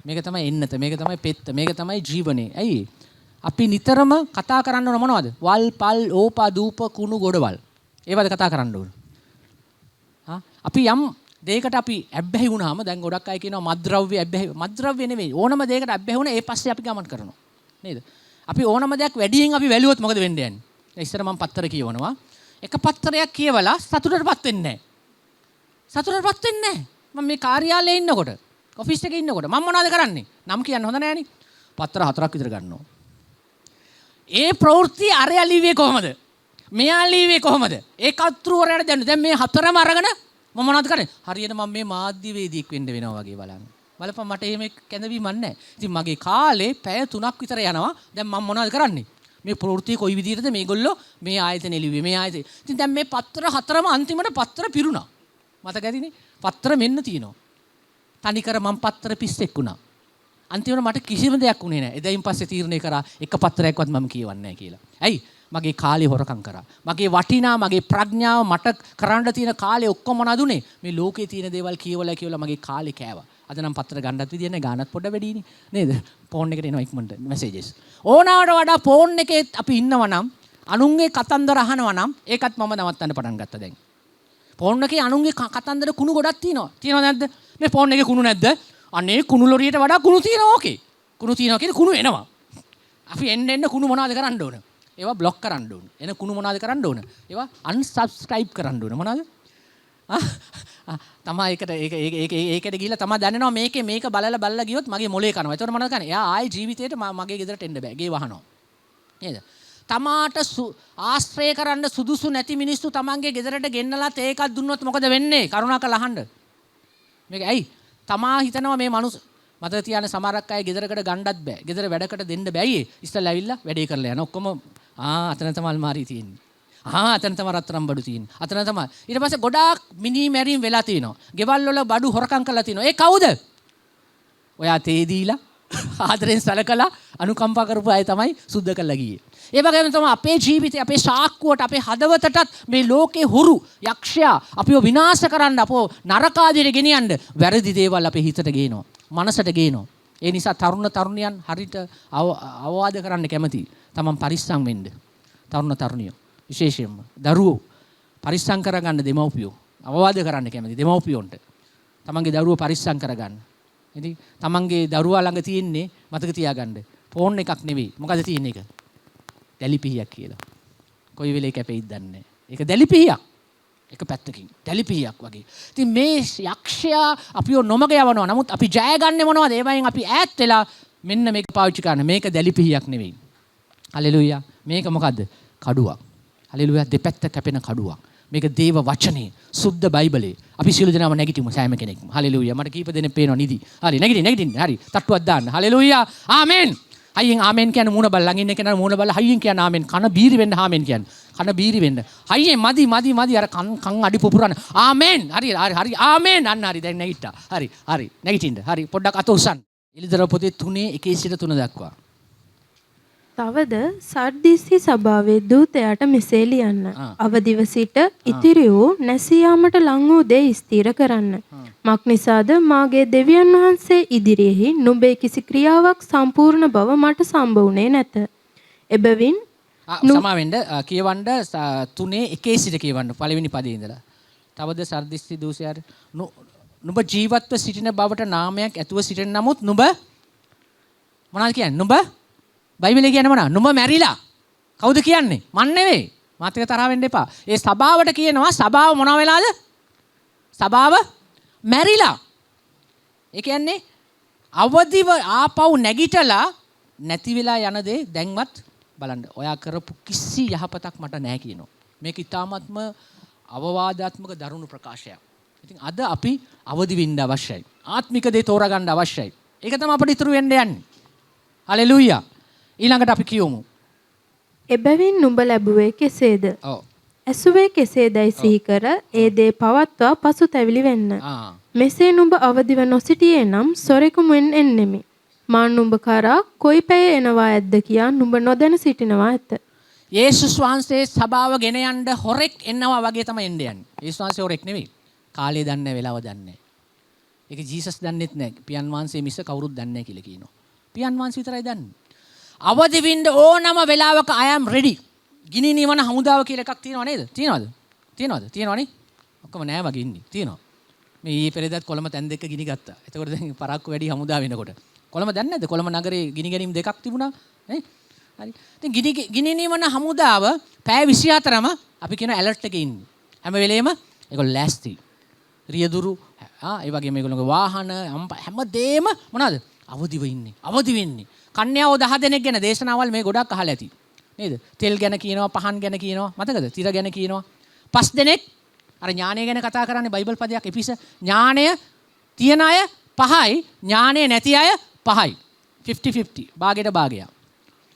Speaker 1: මේක තමයි එන්නත, මේක තමයි පෙත්ත, මේක තමයි ජීවනේ. ඇයි? අපි නිතරම කතා කරන්න ඕන මොනවද? වල්, පල්, ඕපා, දූප, කුණු ගොඩවල්. ඒවද කතා කරන්න ඕන. හා අපි යම් දෙයකට අපි ඇබ්බැහි වුණාම දැන් ගොඩක් අය කියනවා මත්ද්‍රව්‍ය ඇබ්බැහි. මත්ද්‍රව්‍ය නෙවෙයි. ඕනම දෙයකට ඇබ්බැහි වුණා ඒ පස්සේ අපි ගමන් කරනවා. නේද? අපි ඕනම දෙයක් වැඩියෙන් අපි වැළුවොත් මොකද වෙන්න යන්නේ? දැන් ඉස්සර මම පත්තර කියවනවා. එක පත්තරයක් කියවලා සතුටටපත් වෙන්නේ නැහැ. සතුටටපත් වෙන්නේ නැහැ. මම මේ කාර්යාලයේ ඉන්නකොට, ඔෆිස් එකේ ඉන්නකොට මම මොනවද කරන්නේ? නම් කියන්න හොඳ නෑනේ. පත්තර 4ක් විතර ගන්නවා. ඒ ප්‍රවෘත්ති අරයා ලිව්වේ කොහමද? මෙයා ලිව්වේ කොහමද? ඒ කතෘවරයාට දැන් දැන් මේ හතරම අරගෙන මම මොනවද කරන්නේ? හරියට මම මේ මාධ්‍යවේදියෙක් වෙන්න වෙනවා වගේ බලන්න. බලපන් මට එහෙම කැඳවීමක් නැහැ. ඉතින් මගේ කාලේ පැය 3ක් විතර යනවා. දැන් මම මොනවද කරන්නේ? මේ ප්‍රවෘත්ති කොයි විදිහටද මේගොල්ලෝ මේ ආයතනෙ ලිව්වේ මේ ආයතනෙ. ඉතින් දැන් මේ පත්‍ර හතරම අන්තිමට පත්‍ර පිරුණා. මතක ඇතිනේ? පත්‍ර මෙන්න තියෙනවා. තනිකර මං පත්‍ර පිස්සෙක් වුණා. අන්තිමට මට කිසිම දෙයක් වුණේ නැහැ. එදායින් පස්සේ තීරණය කරා එක පත්‍රයක්වත් මම කියවන්නේ නැහැ කියලා. ඇයි? මගේ කාලේ හොරකම් කරා. මගේ වටිනා මගේ ප්‍රඥාව මට කරන්න තියෙන කාලේ ඔක්කොම මොනවද උනේ? මේ ලෝකේ තියෙන දේවල් කියවලා කියවලා මගේ කාලේ කෑවා. අද නම් පත්‍ර ගන්නත් විදියක් නැහැ. ගානත් පොඩ වැඩිනේ. නේද? ෆෝන් එකට එනවා ඉක්මනට මැසේජස්. ඕනාවට වඩා ෆෝන් එකේ අපි ඉන්නවා නම් අනුන්ගේ කතන්දර අහනවා නම් ඒකත් මම නවත්තන්න පටන් ගත්තා දැන්. ෆෝන් එකේ අනුන්ගේ කතන්දර කුණු ගොඩක් තියෙනවා. තියෙනවද නැද්ද? මේ ෆෝන් එකේ කුණු නැද්ද? අනේ කුණු ලොරියට වඩා කුණු තියෙනවා ඕකේ. කුණු තියෙනවා කියන්නේ කුණු එනවා. අපි එන්න එන්න කුණු මොනවද කරන්න ඕන? ඒවා බ්ලොක් කරන්න ඕන. එන කුණු මොනවද කරන්න ඕන? ඒවා අන්සබ්ස්ක්‍රයිබ් කරන්න ඕන. මොනවද? තමා ඒකට ඒක ඒක ඒක ඒකට ගිහිල්ලා තමා දැනෙනවා මේකේ මේක බලලා බලලා ගියොත් මගේ මොලේ කනවා. ඒතකොට මොනවද කරන්නේ? එයා ආයේ ජීවිතේට මගේ ගෙදරට එන්න බෑ. ගේ වහනවා. නේද? තමාට ආශ්‍රය කරන්න සුදුසු නැති මිනිස්සු තමන්ගේ ගෙදරට ගෙන්නලා තේ එකක් දුන්නොත් මොකද වෙන්නේ? කරුණාකරලා අහන්න. මේක ඇයි? තමා හිතනවා මේ මනුස්ස මතක තියාගන්න සමහරක් අය ගෙදරකට ගන්නත් බෑ. ගෙදර වැඩකට දෙන්න බෑ. ඇයි? ඉස්සෙල්ලා ඇවිල්ලා වැඩේ කරලා යන ඔක්කොම අතන තමයි අල්මාරිය තියෙන්නේ. අතන තමයි රත්තරන් බඩු තියෙන්නේ. අතන තමයි. ඊට පස්සේ ගොඩාක් මිනි මැරීම් වෙලා තියෙනවා. ගෙවල් වල බඩු හොරකම් කරලා තියෙනවා. ඒ කවුද? ඔයා තේ දීලා ආදරෙන් සලකලා අනුකම්පා කරපු අය තමයි සුද්ධ කරලා ගියේ. ඒ වගේම තමයි අපේ ජීවිතේ අපේ සාක්කුවට අපේ හදවතටත් මේ ලෝකේ හොරු යක්ෂයා අපිව විනාශ කරන්න අපව නරකාදියට ගෙනියන්න වැරදි දේවල් අපේ හිතට ගේනවා. මනසට ගේනවා. ඒ නිසා තරුණ තරුණියන් හරියට අවවාද කරන්න කැමතියි. තමන් පරිස්සම් වෙන්න. තරුණ තරුණියෝ විශේෂයෙන්ම දරුවෝ පරිස්සම් කරගන්න දෙමව්පියෝ අවවාද කරන්න කැමති දෙමව්පියොන්ට. තමන්ගේ දරුවෝ පරිස්සම් කරගන්න. ඉතින් තමන්ගේ දරුවා ළඟ තියෙන්නේ මතක තියාගන්න ෆෝන් එකක් නෙවෙයි. මොකද තියෙන්නේ ඒක? දැලිපිහියක් කියලා. කොයි වෙලේ කැපෙයිද දන්නේ නැහැ. ඒක දැලිපිහියක්. එක පැත්තකින් දැලිපිහියක් වගේ. ඉතින් මේ යක්ෂයා අපිව නොමග යවනවා. නමුත් අපි ජය ගන්නේ මොනවද? ඒවයින් අපි ඈත් වෙලා මෙන්න මේක පාවිච්චි කරන්න. මේක දැලිපිහියක් නෙවෙයි. හලෙලූයා. මේක මොකද්ද? කඩුවක්. හලෙලූයා. දෙපැත්ත කැපෙන කඩුවක්. මේක දේව වචනේ, සුද්ධ බයිබලේ. අපි සියලු දෙනාම නැගිටිමු සෑම කෙනෙක්ම. හලෙලූයා. මට කීප දෙනෙක් පේනවා නිදි. හරි නැගිටින්න නැගිටින්න. හරි. තට්ටුවක් දාන්න. හලෙලූයා. ආමෙන්. හයියෙන් ආමෙන් කියන මූණ බලලා ළඟ ඉන්න කෙනා මූණ බලලා හයියෙන් කියන ආමෙන්. කන බීරි වෙන්න ආමෙන් කියන්න. කන බීරි වෙන්න. හයියෙන් මදි මදි මදි අර කන් කන් අඩි පුපුරන. ආමෙන්. හරි හරි හරි ආමෙන්. අන්න හරි දැන් නැගිට්ටා. හරි හරි නැගිටින්න. හරි පොඩ්ඩක් අත උස්සන්න. එළිදරව් පොතේ 3 1 සිට 3 දක්වා.
Speaker 2: තවද සර්දිස්සි සභාවේ දූතයාට මෙසේ ලියන්න. අවදිව සිට ඉතිරි වූ නැසී යාමට ලං වූ දේ ස්ථිර කරන්න. මක් නිසාද මාගේ දෙවියන් වහන්සේ ඉදිරියෙහි නුඹේ කිසි ක්‍රියාවක් සම්පූර්ණ බව මට සම්බ වුණේ නැත. එබැවින්
Speaker 1: සමා වෙන්න කියවන්න 3 1 සිට කියවන්න පළවෙනි පදේ ඉඳලා. තවද සර්දිස්සි දූතයාට නුඹ ජීවත්ව සිටින බවට නාමයක් ඇතුව සිටින නමුත් නුඹ මොනවද කියන්නේ? නුඹ බයිබලේ කියන්නේ මොනවද? නුඹ මැරිලා. කවුද කියන්නේ? මන් නෙවෙයි. මාත් එක්ක තරහ වෙන්න එපා. ඒ සභාවට කියනවා සභාව මොනවා වෙලාද? සභාව මැරිලා. ඒ කියන්නේ අවදිව ආපහු නැගිටලා නැති වෙලා යන දේ දැන්වත් බලන්න. ඔයා කරපු කිසි යහපතක් මට නෑ කියනවා. මේක ඉතාමත්ම අවවාදාත්මක දරුණු ප්‍රකාශයක්. ඉතින් අද අපි අවදි වෙන්න අවශ්‍යයි. ආත්මික දේ තෝරාගන්න අවශ්‍යයි. ඒක තමයි අපිට ඉතුරු වෙන්න යන්නේ. හලෙලූයා. ඊළඟට අපි කියමු.
Speaker 2: එබැවින් නුඹ ලැබුවේ කෙසේද?
Speaker 1: ඔව්.
Speaker 2: ඇසුවේ කෙසේදැයි සිහි කර ඒ දේ පවත්වා පසුතැවිලි වෙන්න. මෙසේ නුඹ අවදිව නොසිටියේ නම් සොරෙකු මෙන් එන්නෙමි. මා නුඹ කරා කොයි පැය එනවා ඇද්ද කියා නුඹ නොදැන සිටිනවා ඇත.
Speaker 1: යේසුස් වහන්සේ සභාව ගෙන යන්න හොරෙක් එනවා වගේ තමයි එන්න යන්නේ. යේසුස් වහන්සේ හොරෙක් නෙවෙයි. කාලය දන්නේ නැහැ, වෙලාව දන්නේ නැහැ. ඒක ජීසස් දන්නෙත් නැහැ. පියන් වහන්සේ මිස කවුරුත් දන්නේ නැහැ කියලා කියනවා. පියන් වහන්සේ විතරයි දන්නේ. අවදි වෙන්න ඕනම වෙලාවක I am ready. ගිනි නිවන හමුදාව කියලා එකක් තියෙනව නේද? තියෙනවද? තියෙනවද? තියෙනවනේ. ඔක්කොම නෑ වගේ ඉන්නේ. තියෙනවා. මේ ඊයේ පෙරේදත් කොළඹ තැන් දෙක ගිනි ගත්තා. එතකොට දැන් පරක්කු වැඩි හමුදාව වෙනකොට. කොළඹ දන්නේ නැද්ද? කොළඹ නගරේ ගිනි ගැනීම දෙකක් තිබුණා. නේ? හරි. ඉතින් ගිනි ගිනි නිවන හමුදාව පැය 24ම අපි කියන ඇලර්ට් එකේ ඉන්නේ. හැම වෙලේම ඒගොල්ලෝ ලෑස්ති. රියදුරු ඒ වගේම මේගොල්ලෝගේ වාහන හැමදේම මොනවාද? අවදිව ඉන්නේ. අවදි වෙන්නේ. කන්‍යාවෝ 10 දෙනෙක් ගැන දේශනාවල් මේ ගොඩක් අහලා ඇති. නේද? තෙල් ගැන කියනවා, පහන් ගැන කියනවා. මතකද? තිර ගැන කියනවා. 5 දෙනෙක් අර ඥානය ගැන කතා කරන්නේ බයිබල් පදයක් එපිස ඥානය තියන අය 5යි, ඥානය නැති අය 5යි. 50-50 භාගයට භාගයක්.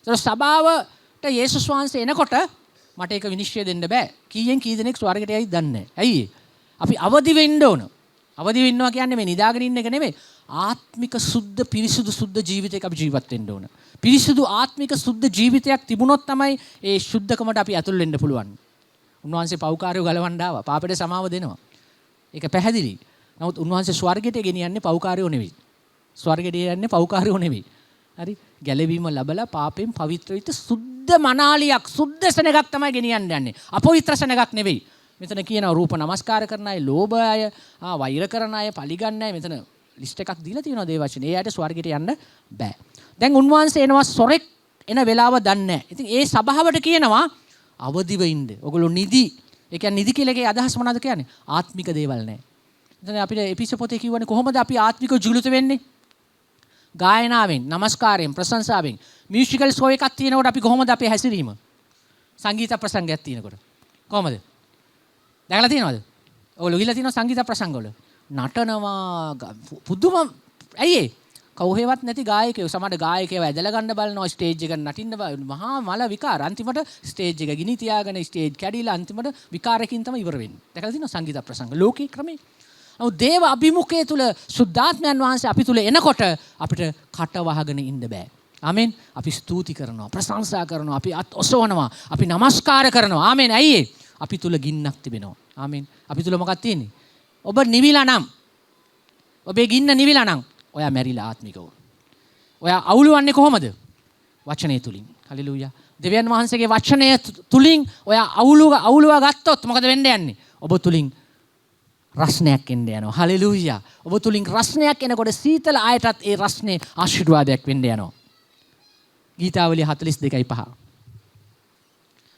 Speaker 1: ඒතර සභාවට යේසුස් වහන්සේ එනකොට මට ඒක විනිශ්චය දෙන්න බෑ. කීයෙන් කී දෙනෙක් ස්වර්ගයට යයිද දන්නේ නැහැ. ඇයි ඒ? අපි අවදි වෙන්න ඕන. අවදි වෙන්නවා කියන්නේ මේ නිදාගෙන ඉන්න එක නෙමෙයි. ආත්මික සුද්ධ පිරිසුදු සුද්ධ ජීවිතයක අපි ජීවත් වෙන්න ඕන. පිරිසුදු ආත්මික සුද්ධ ජීවිතයක් තිබුණොත් තමයි ඒ ශුද්ධකමට අපි ඇතුල් වෙන්න පුළුවන්. උන්වහන්සේ පව්කාරයෝ ගලවන්න ආවා. පාපෙට සමාව දෙනවා. ඒක පැහැදිලි. නමුත් උන්වහන්සේ ස්වර්ගයට ගෙනියන්නේ පව්කාරයෝ නෙවෙයි. ස්වර්ගයට යන්නේ පව්කාරයෝ නෙවෙයි. හරි? ගැලවීම ලැබලා පාපෙන් පවිත්‍ර වෙච්ච සුද්ධ මනාලියක්, සුද්ධ සෙනගක් තමයි ගෙනියන්න යන්නේ. අපවිත්‍ර සෙනගක් නෙවෙයි. මෙතන කියනවා රූප නමස්කාර කරන අය, ලෝභ අය, වෛර කරන අය, පලිගන්න අය, මෙතන ලිස්ට් එකක් දීලා තියෙනවා දේව වචනේ. ඒ අයට ස්වර්ගයට යන්න බෑ. දැන් උන්වහන්සේ එනවා සොරෙක් එන වෙලාව දන්නේ නැහැ. ඉතින් ඒ සභාවට කියනවා අවදිව ඉන්න. ඔයගොල්ලෝ නිදි. ඒ කියන්නේ නිදි කියලා එකේ අදහස් මොනවද කියන්නේ? ආත්මික දේවල් නෑ. එතන අපිට එපිස පොතේ කියවනේ කොහොමද අපි ආත්මිකව ජීවිත වෙන්නේ? ගායනාවෙන්, නමස්කාරයෙන්, ප්‍රශංසාවෙන්. මියුසිකල් ෂෝ එකක් තියෙනකොට අපි කොහොමද අපේ හැසිරීම? සංගීත ප්‍රසංගයක් තියෙනකොට කොහොමද? දැකලා තියෙනවද? ඔයගොල්ලෝ ගිහලා තියෙනවද සංගීත ප්‍රසංගවල? නටනවා, පුදුම. ඇයි ඒ? කවුහෙවත් නැති ගායකයෝ, සමහර ගායකයෝ ඇදලා ගන්න බලනවා, ස්ටේජ් එක නටින්න මහා මල විකාර. අන්තිමට ස්ටේජ් එක ගිනි තියාගෙන, ස්ටේජ් කැඩිලා, අන්තිමට විකාරකින් තමයි ඉවර වෙන්නේ. දැකලා තියෙනවද සංගීත ප්‍රසංග? ලෝකේ ක්‍රමේ. නමුත් දේව අභිමුඛය තුල සුද්ධාත්මයන් වහන්සේ අපි තුල එනකොට අපිට කට වහගෙන ඉන්න බෑ. ආමෙන්. අපි ස්තුති කරනවා, ප්‍රශංසා කරනවා, අපි අත් ඔසවනවා, අපි නමස්කාර කරනවා. ආමෙන්. ඇයි ඒ? අපි තුල ගින්නක් තිබෙනවා. ආමෙන්. අපි තුල මොකක් තියෙන්නේ? ඔබ නිවිලා නම්, ඔබේ ගින්න නිවිලා නම්, ඔයා මැරිලා ආත්මිකව. ඔයා අවුලුවන්නේ කොහොමද? වචනය තුලින්. හලෙලූයා. දෙවියන් වහන්සේගේ වචනය තුලින් ඔයා අවුලුවා ගත්තොත් මොකද වෙන්න යන්නේ? ඔබ තුලින් රස්නයක් එන්න යනවා. හලෙලූයා. ඔබ තුලින් රස්නයක් එනකොට සීතල ආයතත් ඒ රස්නේ ආශිර්වාදයක් වෙන්න යනවා. ගීතාවලිය 42:5.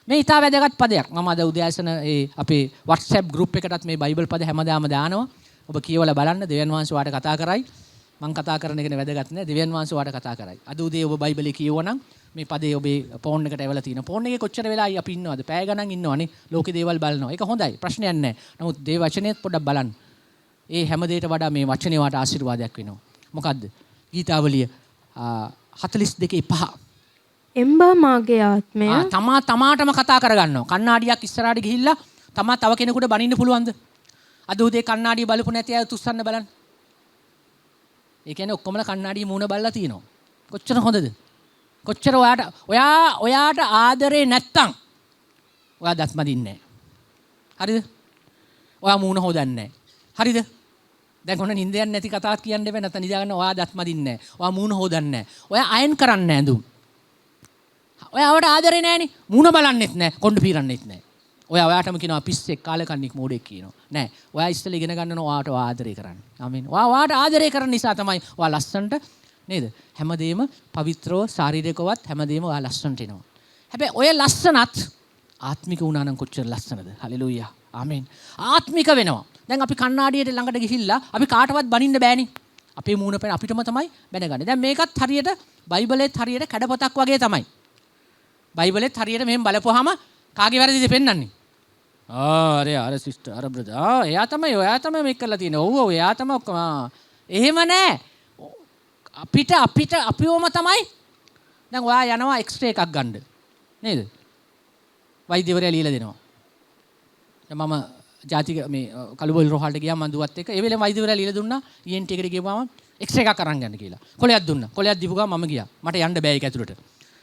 Speaker 1: මේ ඉතා වැදගත් පදයක්. මම අද උදෑසන ඒ අපේ WhatsApp group එකටත් මේ බයිබල් පද හැමදාම දානවා. ඔබ කියවලා බලන්න, දෙවියන් වහන්සේ ඔයාට කතා කරයි. මං කතා කරන එක නේ වැදගත් නෑ. දෙවියන් වහන්සේ ඔයාට කතා කරයි. අද උදේ ඔබ බයිබලේ කියවනම් මේ පදේ ඔබේ ෆෝන් එකට ඇවලා තියෙනවා. ෆෝන් එකේ කොච්චර වෙලා අපි ඉන්නවද? පැය ගණන් ඉන්නවනේ. ලෝකේ දේවල් බලනවා. ඒක හොඳයි. ප්‍රශ්නයක් නෑ. නමුත් දේව වචනයත් පොඩ්ඩක් බලන්න. ඒ හැම දෙයකට වඩා මේ වචනේ ඔයාට ආශිර්වාදයක් වෙනවා. මොකද්ද? ගීතාවලිය 42:5.
Speaker 2: එම්බා මාගේ ආත්මය.
Speaker 1: තමා තමාටම කතා කරගන්නවා. කණ්ණාඩියක් ඉස්සරහට ගිහිල්ලා තමා තව කෙනෙකුට බනින්න පුළුවන්ද? අද උදේ කණ්ණාඩිය බලපු නැති අය තුස්සන්න බලන්න. ඒ කියන්නේ ඔක්කොමලා කණ්ණාඩිය මූණ බලලා තියෙනවා. කොච්චර හොඳද? කොච්චර ඔයාට ඔයා ඔයාට ආදරේ නැත්තම් ඔයා දත් මදින්නේ නැහැ. හරිද? ඔයා මූණ හොදන්නේ නැහැ. හරිද? දැන් ඔන්න නින්ද යන්නේ නැති කතාවක් කියන්න එපා, නැත්නම් නිදා ගන්න. ඔයා දත් මදින්නේ නැහැ. ඔයා මූණ හොදන්නේ නැහැ. ඔයා අයන් කරන්නේ නැහැ ඇඳුම්. ඔයාවට ආදරේ නැහනේ. මූණ බලන්නෙත් නැහැ, කොණ්ඩ පීරන්නෙත් නැහැ. ඔයා ඔයාටම කියනවා පිස්සෙක්, කාලකන්ණික්, මෝඩෙක් කියනවා. නෑ. ඔයා ඉස්සෙල්ලා ඉගෙන ගන්න ඕන ඔයාට ඔයා ආදරේ කරන්න. ආමෙන්. ඔයා ඔයාට ආදරේ කරන නිසා තමයි ඔයා ලස්සනට නේද? හැමදේම පවිත්‍රව, ශාරීරිකවත් හැමදේම ඔයා ලස්සනට එනවා. හැබැයි ඔය ලස්සනත් ආත්මික වුණා නම් කොච්චර ලස්සනද? හලෙලූයා. ආමෙන්. ආත්මික වෙනවා. දැන් අපි කණ්ණාඩියට ළඟට ගිහිල්ලා අපි කාටවත් බනින්න බෑනේ. අපේ මූණ පෙන අපිටම තමයි බැනගන්නේ. දැන් මේකත් හරියට බයිබලෙත් හරියට කැඩපතක් වගේ තමයි. බයිබලෙත් හරියට මෙහෙම බලපුවාම කාගේ වැරදිද පෙන්වන්නේ? ආ, අර අර සිස්ටර්, අර බ්‍රදර්, ආ, එයා තමයි, ඔයා තමයි මේක කරලා තියෙන්නේ. ඔව් ඔව්, එයා තමයි ඔක්කොම. ආ. එහෙම නෑ. අපිට අපිට අපිවම තමයි. දැන් ඔයා යනවා එක්ස්රේ එකක් ගන්න. නේද? වෛද්‍යවරයා ලියලා දෙනවා. දැන් මම ජාතික මේ කළුබෝවිල් රෝහලට ගියා මං දුවත් එක්ක. ඒ වෙලේම වෛද්‍යවරයා ලියලා දුන්නා ENT එකට ගිහපුවාම එක්ස්රේ එකක් අරන් යන්න කියලා. කොලයක් දුන්නා. කොලයක් දීපු ගමන් මම ගියා. මට යන්න බෑ ඒක ඇතුළට.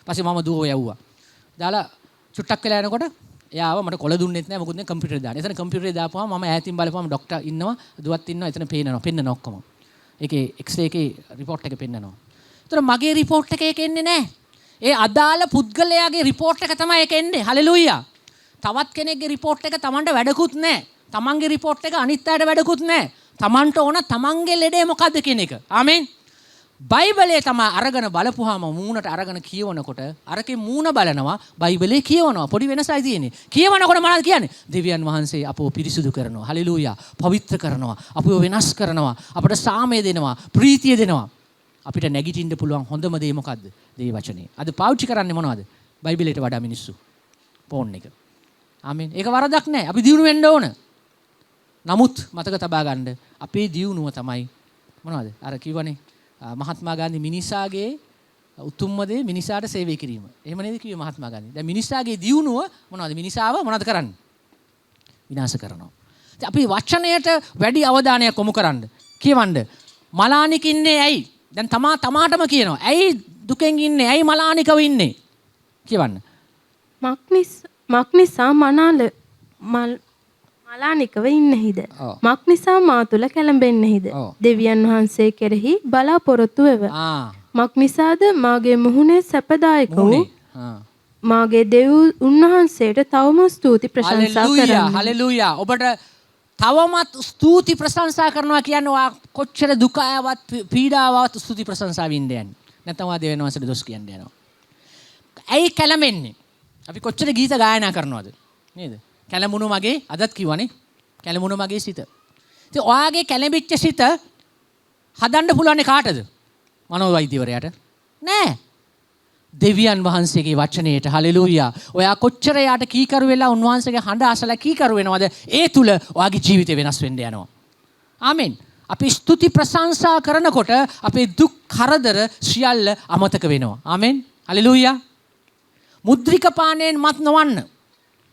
Speaker 1: පස්සේ මම දුවව යවුවා. දාලා චුට්ටක් වෙලා යනකොට එයා ආවා. මට කොල දුන්නෙත් නෑ, මොකුත් නෑ, කම්පියුටරේ දාන්න. එතන කම්පියුටරේ දාපුවාම මම ඈතින් බලපුවාම ඩොක්ටර් ඉන්නවා, දුවත් ඉන්නවා, එතන පේනවා, පෙන්නනවා ඔක්කොම. ඒකේ එක්ස්රේ එකේ රිපෝට් එක පෙන්නනවා. ඒතර මගේ රිපෝට් එක ඒක එන්නේ නෑ. ඒ අදාළ පුද්ගලයාගේ රිපෝට් එක තමයි ඒක එන්නේ. හලෙලූයා. තවත් කෙනෙක්ගේ රිපෝට් එක තමන්ට වැඩකුත් නෑ. තමන්ගේ රිපෝට් එක අනිත් අයට වැඩකුත් නෑ. තමන්ට ඕන තමන්ගේ ලෙඩේ මොකද්ද කියන එක. ආමෙන්. බයිබලයේ තමයි අරගෙන බලපුවාම මූණට අරගෙන කියවනකොට අරකේ මූණ බලනවා, බයිබලයේ කියවනවා, පොඩි වෙනසයි තියෙන්නේ. කියවනකොට මොනවද කියන්නේ? දෙවියන් වහන්සේ අපව පිරිසිදු කරනවා. හලෙලූයා. පවිත්‍ර කරනවා. අපව වෙනස් කරනවා. අපට සාමය දෙනවා. ප්‍රීතිය දෙනවා. අපිට නැගිටින්න පුළුවන් හොඳම දේ මොකද්ද? දේව වචනේ. අද පාවිච්චි කරන්නේ මොනවද? බයිබලයට වඩා මිනිස්සු ෆෝන් එක. ආමෙන්. ඒක වරදක් නෑ. අපි දියුණු වෙන්න ඕන. නමුත් මතක තබා ගන්න, අපේ දියුණුව තමයි මොනවද? අර කිව්වනේ මහත්මා ගාන්ධි, මිනිසාගේ උතුම්ම දේ මිනිසාට සේවය කිරීම. එහෙම නේද කිව්වේ මහත්මා ගාන්ධි? දැන් මිනිසාගේ දියුණුව මොනවද? මිනිසාව මොනවද කරන්නේ? විනාශ කරනවා. ඉතින් අපි වචනයට වැඩි අවධානයක් යොමු කරන්න. කියවන්න. මලානික ඉන්නේ ඇයි? දැන් තමා තමාටම කියනවා. ඇයි දුකෙන් ඉන්නේ? ඇයි මලානිකව ඉන්නේ? කියවන්න.
Speaker 2: මක් නිසා මනාල මල් මලානිකව ඉන්නෙහිද? මක් නිසා මා තුල කැළඹෙන්නෙහිද? දෙවියන් වහන්සේ කෙරෙහි බලාපොරොත්තු වෙව. මක් නිසාද මාගේ මුහුණේ සැපදායක වූ
Speaker 1: මුහුණේ.
Speaker 2: මාගේ දෙව් උන්වහන්සේට තවම ස්තුති ප්‍රශංසා
Speaker 1: හලෙලූයා.
Speaker 2: කරන්න.
Speaker 1: හලෙලූයා. ඔබට තවමත් ස්තුති ප්‍රශංසා කරනවා කියන්නේ ඔයා කොච්චර දුක ආවත් පීඩාව ආවත් ස්තුති ප්‍රශංසා වින්ද යන්නේ. නැත්නම් ඔයා දෙවියන් වහන්සේට දොස් කියන්න යනවා. ඇයි කැළඹෙන්නේ? අපි කොච්චර ගීත ගායනා කරනවද? නේද? කැළඹුණු මගේ, අදත් කිව්වනේ. කැළඹුණු මගේ සිත. ඉතින් ඔයාගේ කැළඹිච්ච සිත හදන්න පුළුවන් කාටද? මනෝවෛද්‍යවරයාට? නෑ. දෙවියන් වහන්සේගේ වචනයට. හලෙලූයා. ඔයා කොච්චර යාට කීකරු වෙලා උන්වහන්සේගේ හඬ අසලා කීකරු වෙනවද? ඒ තුල ඔයාගේ ජීවිතය වෙනස් වෙන්න යනවා. ආමෙන්. අපි ස්තුති ප්‍රශංසා කරනකොට අපේ දුක් කරදර සියල්ල අමතක වෙනවා. ආමෙන්. හලෙලූයා. මුද්‍රික පානයෙන් මත් නොවන්න.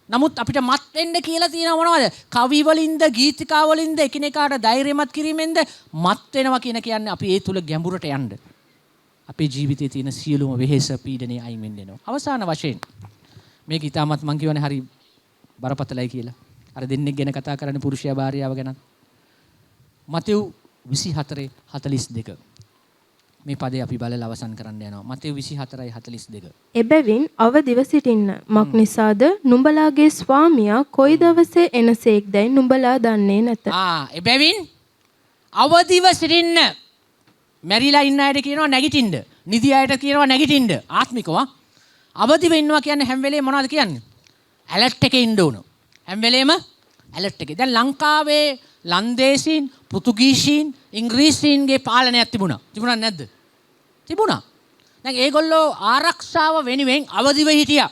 Speaker 1: නමුත් අපිට මත් වෙන්න කියලා තියෙනව මොනවද? කවි වලින්ද, ගීතිකා වලින්ද, එකිනෙකාට ධෛර්යමත් කිරීමෙන්ද මත් වෙනවා කියන කියන්නේ අපි ඒ තුල ගැඹුරට යන්න. අපේ ජීවිතයේ තියෙන සියලුම වෙහෙස පීඩනය අයින් වෙන්න එනවා. අවසාන වශයෙන් මේක ඉතාමත් මං කියවනේ හරි බරපතලයි කියලා. අර දෙන්නෙක් ගැන කතා කරන්නේ, පුරුෂයා භාර්යාව ගැන. මතෙව් 24:42. මේ පදේ අපි බලලා අවසන් කරන්න යනවා. මතෙව් 24:42.
Speaker 2: එබැවින් අවදිව සිටින්න. මක් නිසාද නුඹලාගේ ස්වාමියා කොයි දවසේ එනසේක්දැයි නුඹලා දන්නේ නැත.
Speaker 1: ආ, එබැවින් අවදිව සිටින්න. මැරිලා ඉන්න අයට කියනවා නැගිටින්න. නිදි අයට කියනවා නැගිටින්න. ආත්මිකව අවදිව ඉන්නවා කියන්නේ හැම වෙලේම මොනවද කියන්නේ? ඇලර්ට් එකේ ඉන්න ඕන. හැම වෙලේම ඇලර්ට් එකේ. දැන් ලංකාවේ ලන්දේසීන්, පෘතුගීසීන්, ඉංග්‍රීසීන්ගේ පාලනයක් තිබුණා. තිබුණා නැද්ද? තිබුණා. දැන් ඒගොල්ලෝ ආරක්ෂාව වෙනුවෙන් අවදිව හිටියා.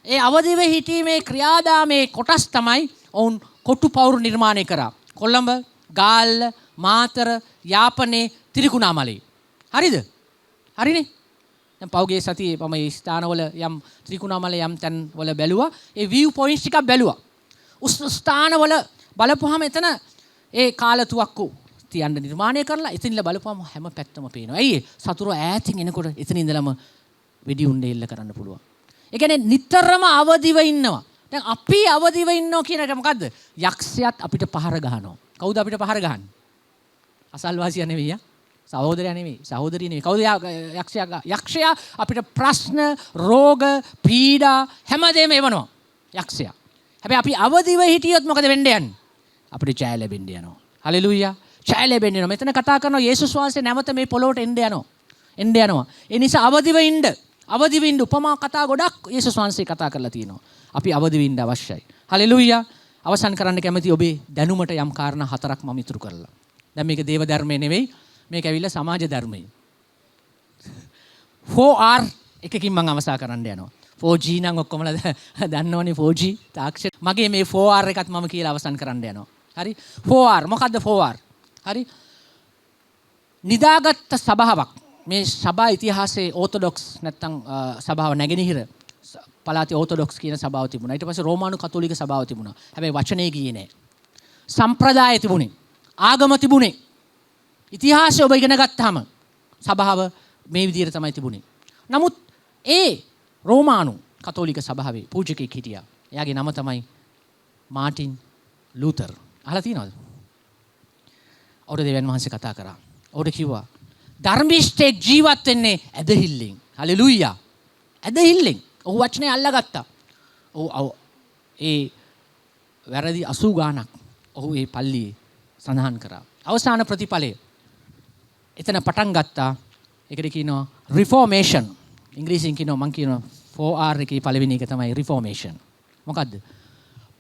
Speaker 1: ඒ අවදිව හිටීමේ ක්‍රියාදාමයේ කොටස් තමයි ඔවුන් කොටු පවුරු නිර්මාණය කරා. කොළඹ, ගාල්ල, මාතර, යාපනයේ, ත්‍රිකුණාමලයි. හරිද? හරිනේ? දැන් පහුගිය සතියේ මම මේ ස්ථානවල යම් ත්‍රිකුණාමලේ යම් තැන්වල බැලුවා. ඒ විව් පොයින්ට්ස් ටිකක් බැලුවා. උස් ස්ථානවල බලපුවාම එතන ඒ කාලතුවක්කු තියන්න නිර්මාණය කරලා එතන ඉඳලා බලපුවාම හැම පැත්තම පේනවා. ඇයි ඒ? සතුරු ඈතින් එනකොට එතන ඉඳලම වෙඩි උණ්ඩ එල්ල කරන්න පුළුවන්. ඒ කියන්නේ නිතරම අවදිව ඉන්නවා. දැන් අපි අවදිව ඉන්නවා කියන එක මොකද්ද? යක්ෂයාත් අපිට පහර ගහනවා. කවුද අපිට පහර ගහන්නේ? අසල්වාසියා නෙවෙයි යා. සහෝදරයා නෙවෙයි, සහෝදරිය නෙවෙයි. කවුද යක්ෂයා? යක්ෂයා අපිට ප්‍රශ්න, රෝග, පීඩා හැමදේම එවනවා. යක්ෂයා. හැබැයි අපි අවදිව හිටියොත් මොකද වෙන්න යන්නේ? අපිට ජය ලැබෙන්න යනවා. හලෙලූයා. ජය ලැබෙන්න යනවා. මෙතන කතා කරනවා යේසුස් වහන්සේ නැවත මේ පොළොවට එන්න යනවා. එන්න යනවා. ඒ නිසා අවදිව ඉන්න. අවදිව ඉන්න උපමා කතා ගොඩක් යේසුස් වහන්සේ කතා කරලා තියෙනවා. අපි අවදිව ඉන්න අවශ්‍යයි. හලෙලූයා. අවසන් කරන්න කැමති ඔබේ දැනුමට යම් කාරණා හතරක් මම ඉතුරු කරලා. දැන් මේක දේව ධර්මය නෙවෙයි. මේක ඇවිල්ලා සමාජ ධර්මය. 4R එකකින් මම අවසන් කරන්න යනවා. 4G නම් ඔක්කොමලා දන්නවනේ 4G තාක්ෂණ. මගේ මේ 4R එකත් මම කියලා අවසන් කරන්න යනවා. හරි? 4R මොකද්ද 4R? හරි? නිදාගත්ත සභාවක්. මේ සභා ඉතිහාසයේ ඕතොඩොක්ස් නැත්තම් සභාව නැගෙනහිර පළාතේ ඕතොඩොක්ස් කියන සභාව තිබුණා. ඊට පස්සේ රෝමානු කතෝලික සභාව තිබුණා. හැබැයි වචනේ ගියේ නෑ. සම්ප්‍රදාය තිබුණේ. ආගම තිබුණේ. ඉතිහාසය ඔබ ඉගෙන ගත්තාම සභාව මේ විදිහට තමයි තිබුණේ. නමුත් ඒ රෝමානු කතෝලික සභාවේ පූජකයෙක් හිටියා. එයාගේ නම තමයි මාටින් ලූතර්. අහලා තියෙනවද? ඔහුට දෙවියන් වහන්සේ කතා කරා. ඔහුට කිව්වා ධර්මිෂ්ඨයෙක් ජීවත් වෙන්නේ ඇදහිල්ලෙන්. හලෙලූයා. ඇදහිල්ලෙන්. ඔහු වචනේ අල්ලගත්තා. ඔහු ඒ වැරදි 80 ගාණක් ඔහු ඒ පල්ලියේ සඳහන් කරා. අවසාන ප්‍රතිඵලය එතන පටන් ගත්තා. ඒකට කියනවා රිෆෝමේෂන්. ඉංග්‍රීසියෙන් කියනවා, මං කියනවා 4R එකේ පළවෙනි එක තමයි රිෆෝමේෂන්. මොකද්ද?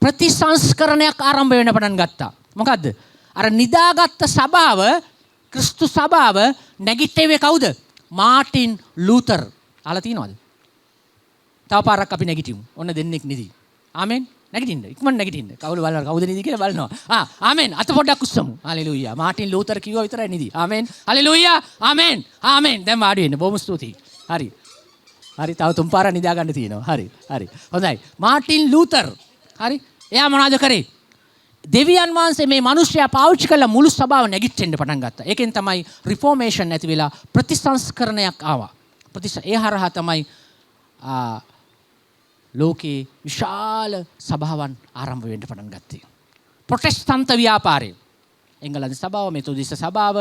Speaker 1: ප්‍රතිසංස්කරණයක් ආරම්භ වෙන්න පටන් ගත්තා. මොකද්ද? අර නිදාගත්ත සභාව, ක්‍රිස්තු සභාව නැගිට්ටේ කවුද? Martin Luther. අහලා තියෙනවද? තව පාරක් අපි නැගිටිමු. ඔන්න දෙන්නෙක් නිදි. ආමෙන්. නැගිටින්න. ඉක්මනට නැගිටින්න. කවුරු බලනවා කවුද නිදි කියලා බලනවා. ආ ආමෙන්. අත පොඩ්ඩක් උස්සමු. හලෙලූයා. මාටින් ලූතර් කිව්වා විතරයි නිදි. ආමෙන්. හලෙලූයා. ආමෙන්. ආමෙන්. දැන් වාඩි වෙන්න. බොහොම ස්තුතියි. හරි. හරි, තව තුන් පාරක් නිදා ගන්න තියෙනවා. හරි. හරි. හොඳයි. Martin Luther. හරි. එයා මොනවද කරේ? දෙවියන් වහන්සේ මේ මිනිස්සයා පාවිච්චි කළ මුළු සභාව නැගිටින්න පටන් ගත්තා. ඒකෙන් තමයි රිෆෝමේෂන් ඇති වෙලා ප්‍රතිසංස්කරණයක් ආවා. ඒ හරහා තමයි ලෝකේ විශාල සභාවන් ආරම්භ වෙන්න පටන් ගත්තේ. ප්‍රොටෙස්ටන්ත ව්‍යාපාරය. එංගලන්ත සභාව, මෙතොදිස්ත සභාව,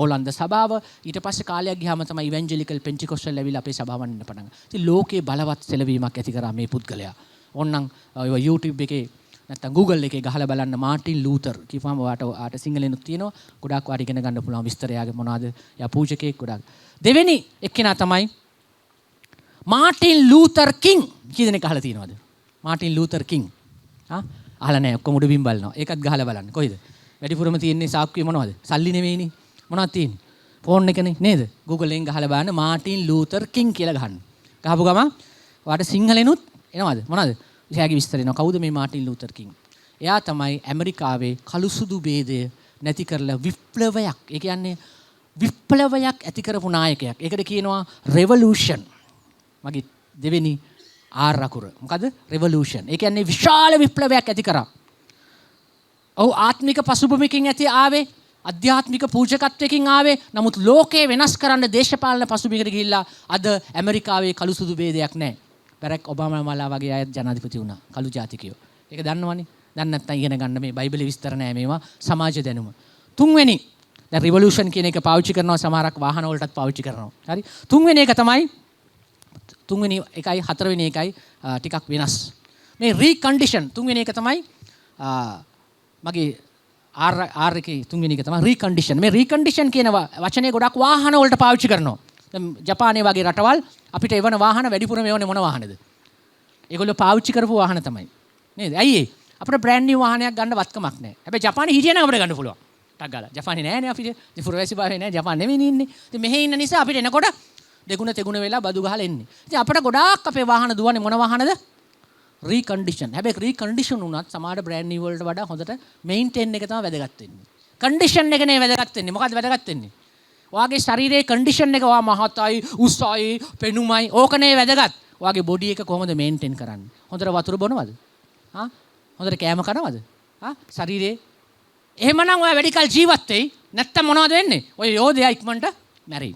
Speaker 1: ඕලන්ද සභාව, ඊට පස්සේ කාලයක් ගියාම තමයි ඉවැන්ජලිකල් පෙන්ටිකොස්ටල් ඇවිල්ලා අපේ සභාවන් ඉන්න පටන් ගත්තා. ඉතින් ලෝකේ බලවත් සෙලවීමක් ඇති කරා මේ පුද්ගලයා. ඕන්නම් ඔය YouTube එකේ නැත්තම් Google එකේ ගහලා බලන්න මාටින් ලූතර් කියපුවම ඔයාට ආට සිංහලෙනුත් තියෙනවා. ගොඩාක් ඔයාට ඉගෙන ගන්න පුළුවන් විස්තර එයාගේ මොනවද? එයා පූජකයෙක් ගොඩාක්. දෙවෙනි එක්කෙනා තමයි මාටින් ලූතර් කිං. කී දෙනෙක් අහලා තියෙනවද? මාටින් ලූතර් කිං. ආ අහලා නැහැ. ඔක්කොම උඩ බිම් බලනවා. ඒකත් ගහලා බලන්න. කොයිද? වැඩිපුරම තියෙන්නේ සාක්කුවේ මොනවද? සල්ලි නෙවෙයිනේ. මොනවද තියෙන්නේ? ෆෝන් එකනේ නේද? Google එකෙන් ගහලා බලන්න මාටින් ලූතර් කිං කියලා ගහන්න. ගහපු ගමන් ඔයාට සිංහලෙනුත් එනවද? මොනවද? එයාගේ විස්තර එනවා. කවුද මේ මාටින් ලූතර් කිං? එයා තමයි ඇමරිකාවේ කළු සුදු භේදය නැති කරලා විප්ලවයක්. ඒ කියන්නේ විප්ලවයක් ඇති කරපු නායකයෙක්. ඒකට කියනවා රෙවොලූෂන්. මගේ දෙවෙනි ආර් අකුර. මොකද? රෙවොලූෂන්. ඒ කියන්නේ විශාල විප්ලවයක් ඇති කරා. ඔහු ආත්මික පසුබිමකින් ඇති ආවේ, අධ්‍යාත්මික පූජකත්වයකින් ආවේ. නමුත් ලෝකේ වෙනස් කරන්න දේශපාලන පසුබිමකට ගිහිල්ලා අද ඇමරිකාවේ කළු සුදු භේදයක් නැහැ. බැරැක් ඔබාමා මලා වගේ අයත් ජනාධිපති වුණා. කළු ජාතිකයෝ. ඒක දන්නවනේ. දන්නේ නැත්නම් ඉගෙන ගන්න, මේ බයිබලේ විස්තර නෑ, මේවා සමාජ දැනුම. තුන්වෙනි, දැන් රිවොලූෂන් කියන එක පාවිච්චි කරනවා, සමහරක් වාහන වලටත් පාවිච්චි කරනවා. හරි. තුන්වෙනි එක තමයි, තුන්වෙනි එකයි හතරවෙනි එකයි ටිකක් වෙනස්. මේ රීකන්ඩිෂන් තුන්වෙනි එක තමයි, මගේ ආර් ආර් එකේ තුන්වෙනි එක තමයි රීකන්ඩිෂන්. මේ රීකන්ඩිෂන් කියන වචනේ ගොඩක් වාහන වලට පාවිච්චි කරනවා. දැන් ජපානයේ වගේ රටවල් අපිට එවන වාහන වැඩිපුරම එවන්නේ මොන වාහනද? ඒගොල්ලෝ පාවිච්චි කරපු වාහන තමයි. නේද? ඇයි ඒ? අපිට බ්‍රෑන්ඩ් නිව් වාහනයක් ගන්න වත්කමක් නැහැ. හැබැයි ජපානයේ හිටියනම් අපිට ගන්න පුළුවන්. ටක් ගාලා. ජපානේ නෑනේ අපිට. ඉතින් පුරවැසිභාවය නෑ. ජපාන නෙමෙයි ඉන්නේ. ඉතින් මෙහෙ ඉන්න නිසා අපිට එනකොට දෙගුණ තෙගුණ වෙලා බදු ගහලා එන්නේ. ඉතින් අපිට ගොඩාක් අපේ වාහන දුවන්නේ මොන වාහනද? රීකන්ඩිෂන්. හැබැයි රීකන්ඩිෂන් වුණත් සමහර බ්‍රෑන්ඩ් නිව් වලට වඩා හොඳට මේන්ටේන් එක තමයි වැදගත් වෙන්නේ. කන්ඩිෂන් එක නේ වැදගත් වෙන්නේ. මොකද්ද වැදගත් වෙන්නේ? ඔයාගේ ශරීරයේ කන්ඩිෂන් එක, ඔයා මහතයි, උසයි, පෙනුමයි, ඕක නේ වැදගත්. ඔයාගේ බොඩි එක කොහොමද මේන්ටේන් කරන්නේ? හොඳට වතුර බොනවද? ආ? හොඳට කෑම කනවද? ආ? ශරීරේ එහෙමනම් ඔයා වැඩි කල් ජීවත් වෙයි. නැත්තම් මොනවද වෙන්නේ? ඔය යෝධයා ඉක්මනට මැරෙයි.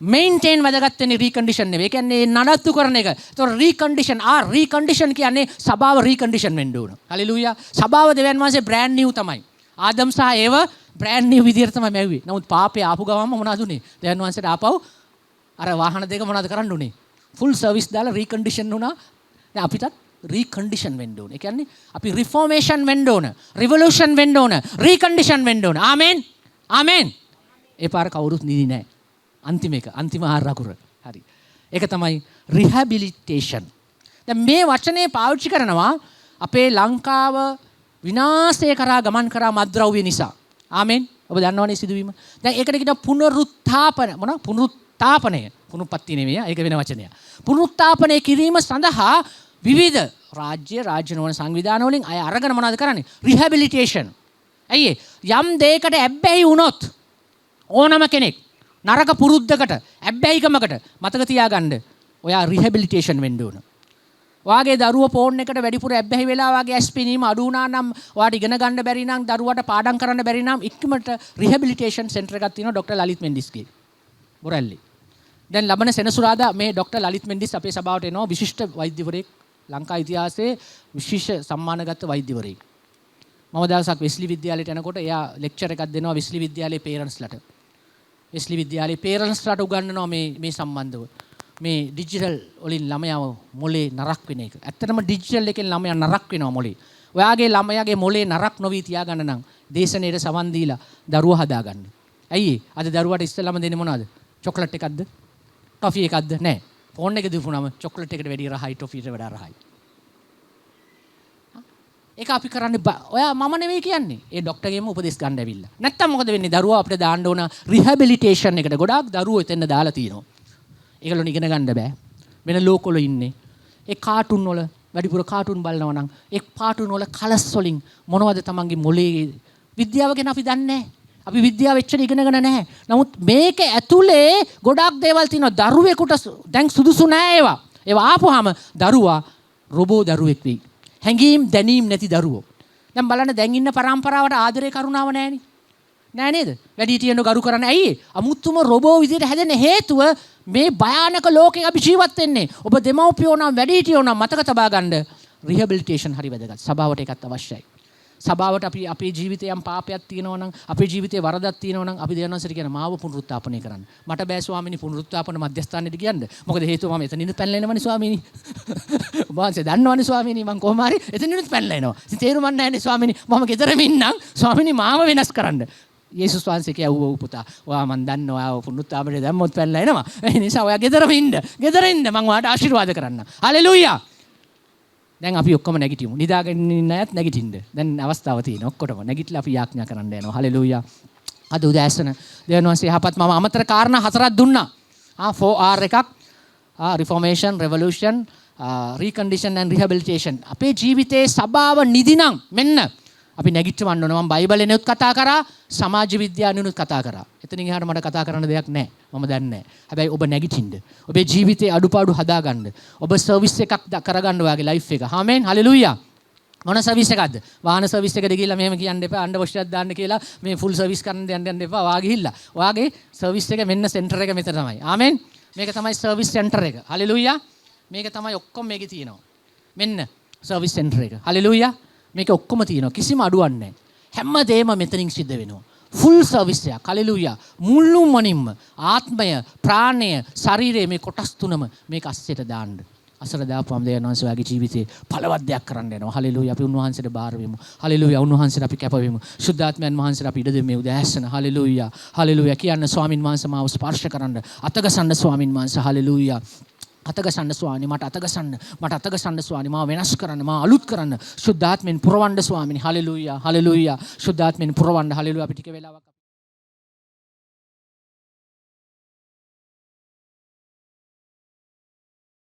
Speaker 1: මේන්ටේන් වැදගත් වෙන්නේ, රීකන්ඩිෂන් නෙවෙයි. ඒ කියන්නේ නඩත්තු කරන එක. ඒතකොට රීකන්ඩිෂන්, ආ රීකන්ඩිෂන් කියන්නේ සභාව රීකන්ඩිෂන් වෙන්න ඕන. හලෙලූයා. සභාව දෙවියන් වහන්සේ බ්‍රෑන්ඩ් නිව් තමයි. ආදම් සහ ඒව බ්‍රෑන්ඩ් නිව් විදියට තමයි මැව්වේ. නමුත් පාපේ ආපු ගමන්ම මොනවද උනේ? දෙවියන් වහන්සේට ආපහු අර වාහන දෙක මොනවද කරන්න උනේ? ෆුල් සර්විස් දාලා රීකන්ඩිෂන් වුණා. දැන් අපිටත් රීකන්ඩිෂන් වෙන්න ඕන. ඒ කියන්නේ අපි රිෆෝමේෂන් වෙන්න ඕන, රිවොලූෂන් වෙන්න ඕන, රීකන්ඩිෂන් වෙන්න ඕන. ආමෙන්. ආමෙන්. ඒ පාර කවුරුත් නිදි නෑ. අන්තිම එක, අන්තිම ආර් අකුර. හරි. ඒක තමයි රිහැබිලිටේෂන්. දැන් මේ වචනේ පාවිච්චි කරනවා අපේ ලංකාව විනාශය කරා ගමන් කරා මත්ද්‍රව්‍ය නිසා. ආමෙන්. ඔබ දන්නවනේ සිදුවීම. දැන් ඒකට කියනවා පුනරුත්ථාපන මොන පුනරුත්ථාපනය. තාපනය, පුනුප්පත්ති නෙමෙයි, ඒක වෙන වචනයක්. පුනරුත්ථාපනය කිරීම සඳහා විවිධ රාජ්‍ය, රාජ්‍ය නොවන සංවිධාන වලින් අය අරගෙන මොනවද කරන්නේ? රිහැබිලිටේෂන්. ඇයි ඒ? යම් දෙයකට ඇබ්බැහි වුණොත් ඕනම කෙනෙක් නරක පුරුද්දකට, ඇබ්බැහිකමකට, මතක තියාගන්න, ඔයා රිහැබිලිටේෂන් වෙන්න ඕන. ඔයාගේ දරුව ෆෝන් එකට වැඩිපුර ඇබ්බැහි වෙලා ඔයාගේ ඇස් පෙනීම අඩු වුණා නම්, ඔයාට ඉගෙන ගන්න බැරි නම්, දරුවට පාඩම් කරන්න බැරි නම්, ඉක්මනට රිහැබිලිටේෂන් සෙන්ටර් එකක් තියෙනවා ඩොක්ටර් ලලිත් මෙන්ඩිස්ගේ. බොරැල්ලේ. දැන් ලබන සෙනසුරාදා මේ ඩොක්ටර් ලලිත් මෙන්ඩිස් අපේ සභාවට එනවා. විශිෂ්ට වෛද්‍යවරයෙක්, ලංකා ඉතිහාසයේ විශේෂ සම්මානගත වෛද්‍යවරයෙක්. මම දවසක් වෙස්ලි විද්‍යාලයට යනකොට එයා ලෙක්චර් එකක් දෙනවා වෙස්ලි විද්‍යාලයේ පේරන්ට්ස්ලාට. වෙස්ලි විද්‍යාලයේ පේරන්ට්ස්ලාට උගන්වනවා මේ මේ සම්බන්ධව. මේ ඩිජිටල් වලින් ළමයාව මොලේ නරක් වෙන එක. ඇත්තටම ඩිජිටල් එකෙන් ළමයා නරක් වෙනවා මොලේ. ඔයාගේ ළමයාගේ මොලේ නරක් නොවී තියාගන්න නම් දේශනයට සවන් දීලා දරුවා හදාගන්න. ඇයි ඒ? අද දරුවාට ඉස්සෙල්ලාම දෙන්නේ මොනවද? චොක්ලට් එකක්ද? ටොෆි එකක්ද? නෑ. ෆෝන් එක දීපුනම චොක්ලට් එකට වැඩිය රහයි, ටොෆියට වඩා රහයි. ඒක අපි කරන්නේ, ඔයා මම නෙවෙයි කියන්නේ. ඒ ඩොක්ටර්ගෙම උපදෙස් ගන්න ඇවිල්ලා. නැත්තම් මොකද වෙන්නේ? දරුවා අපිට දාන්න ඕන රිහැබිලිටේෂන් එකට. ගොඩාක් දරුවෝ එතෙන් දාලා තියෙනවා. ඒගොල්ලෝ ඉගෙන ගන්න බෑ. වෙන ලෝකවල ඉන්නේ. ඒ කාටුන් වල වැඩිපුර කාටුන් බලනවා නම් ඒ කාටුන් වල කලර්ස් වලින් මොනවද තමන්ගේ මොලේ විද්‍යාව ගැන අපි දන්නේ නැහැ. අපි විද්‍යාව එච්චර ඉගෙනගෙන නැහැ. නමුත් මේක ඇතුලේ ගොඩාක් දේවල් තියෙනවා. දරුවෙකුට දැන් සුදුසු නෑ ඒවා. ඒවා ආපුවාම දරුවා රොබෝ දරුවෙක් වෙයි. හැඟීම් දැනීම් නැති දරුවෝ. දැන් බලන්න, දැන් ඉන්න පරම්පරාවට ආදරේ කරුණාව නෑනේ. නෑ නේද? වැඩිහිටියන්ව ගරු කරන්න ඇයි ඒ? අමුතුම රොබෝ විදියට හැදෙන හේතුව මේ භයානක ලෝකේ අපි ජීවත් වෙන්නේ. ඔබ දෙමව්පියෝ නම්, වැඩිහිටියෝ නම්, මතක තබා ගන්න, රිහැබිලිටේෂන් හරි වැදගත්. සභාවට ඒකත් අවශ්‍යයි. සභාවට අපි අපේ ජීවිතේ යම් පාපයක් තියෙනවා නම්, අපේ ජීවිතේ වරදක් තියෙනවා නම්, අපි දෙවියන් වහන්සේට කියන, මාව පුනරුත්ථාපනය කරන්න. මට බෑ ස්වාමීනි පුනරුත්ථාපන මධ්‍යස්ථානෙට කියන්න. මොකද හේතුව මම එතනිනුත් පැනලා එනවනේ ස්වාමීනි. ඔබ වහන්සේ දන්නවනේ ස්වාමීනි, මං කොහොම හරි එතනිනුත් පැනලා එනවා. ඉතින් තේරුමක් නැහැ නේ ස්වාමීනි. මම ගෙදරම ඉන්නම් ස්වාමීනි, මාව වෙනස් කරන්න. යේසුස් වහන්සේ කිව්වා, ඔව් පුතා, ඔයා මං දන්නවා, ඔයාව පුනරුත්ථාපනය දැම්මොත් පැනලා එනවා. ඒ නිසා ඔයා ගෙදරම ඉන්න. ගෙදර ඉන්න, මං ඔයාට ආශිර්වාද කරන්න. හලෙලූයා. දැන් අපි ඔක්කොම නැගිටිමු. නිදාගෙන ඉන්න අයත් නැගිටින්න. දැන් අවස්ථාව තියෙනවා ඔක්කොටම. නැගිටලා අපි යාඥා කරන්න යනවා. හලෙලූයා. අද උදෑසන දෙවියන් වහන්සේ යහපත්. මම අමතර කාරණා හතරක් දුන්නා. 4R එකක්. Reformation, revolution, recondition and rehabilitation. අපේ ජීවිතයේ සභාව නිදි නම් මෙන්න අපි නැගිටවන්න ඕන. මම බයිබලෙනුත් කතා කරා, සමාජ විද්‍යාවෙනුත් කතා කරා. එතනින් එහාට මට කතා කරන්න දෙයක් නැහැ. මම දන්නේ නැහැ. හැබැයි ඔබ නැගිටින්න. ඔබේ ජීවිතේ අඩුපාඩු හදාගන්න. ඔබ සර්විස් එකක් කරගන්න ඔයාගේ ලයිෆ් එක. ආමෙන්. හලෙලූයා. මොන සර්විස් එකක්ද? වාහන සර්විස් එකට ගිහිල්ලා මෙහෙම කියන්න එපා. අන්ඩර් වොෂ් එකක් දාන්න කියලා මේ ෆුල් සර්විස් කරන්න යන්න යන්න එපා. ඔයා ගිහිල්ලා. ඔයාගේ සර්විස් එක මෙන්න සෙන්ටර් එක මෙතන තමයි. ආමෙන්. මේක තමයි සර්විස් සෙන්ටර් එක. හලෙලූයා. මේක තමයි ඔක්කොම මේකේ තියෙනවා. මෙන්න සර්විස් සෙන්ටර් එක. හලෙලූයා. මේක ඔක්කොම තියෙනවා. කිසිම අඩුවක් නැහැ. හැම දෙයක්ම මෙතනින් සිද්ධ වෙනවා. ෆුල් සර්විස් එකක්. හලෙලූයා. මුළුමනින්ම ආත්මය, ප්‍රාණය, ශරීරය, මේ කොටස් තුනම මේක අස්සට දාන්න. අසර දාපුවම දෙවියන් වහන්සේ ඔයාගේ ජීවිතේ ඵලවත් දෙයක් කරන්න යනවා. හලෙලූයා. අපි උන්වහන්සේට බාර වෙමු. හලෙලූයා. උන්වහන්සේට අපි කැප වෙමු. ශුද්ධාත්මයන් වහන්සේට අපි ඉඩ දෙමු මේ උදෑසන. හලෙලූයා. හලෙලූයා. කියන්න, ස්වාමින් වහන්සේ මාව ස්පර්ශ කරන්න. අතගසන්න ස්වාමින් වහන්සේ. හලෙලූයා. අතගසන්න ස්වාමීනි, මට අතගසන්න, මට අතගසන්න ස්වාමීනි, මාව වෙනස් කරන්න, මාව අලුත් කරන්න, ශුද්ධාත්මෙන් පුරවන්න ස්වාමීනි. හලෙලූයා. හලෙලූයා. ශුද්ධාත්මෙන් පුරවන්න. හලෙලූයා. අපි ටික වෙලාවක්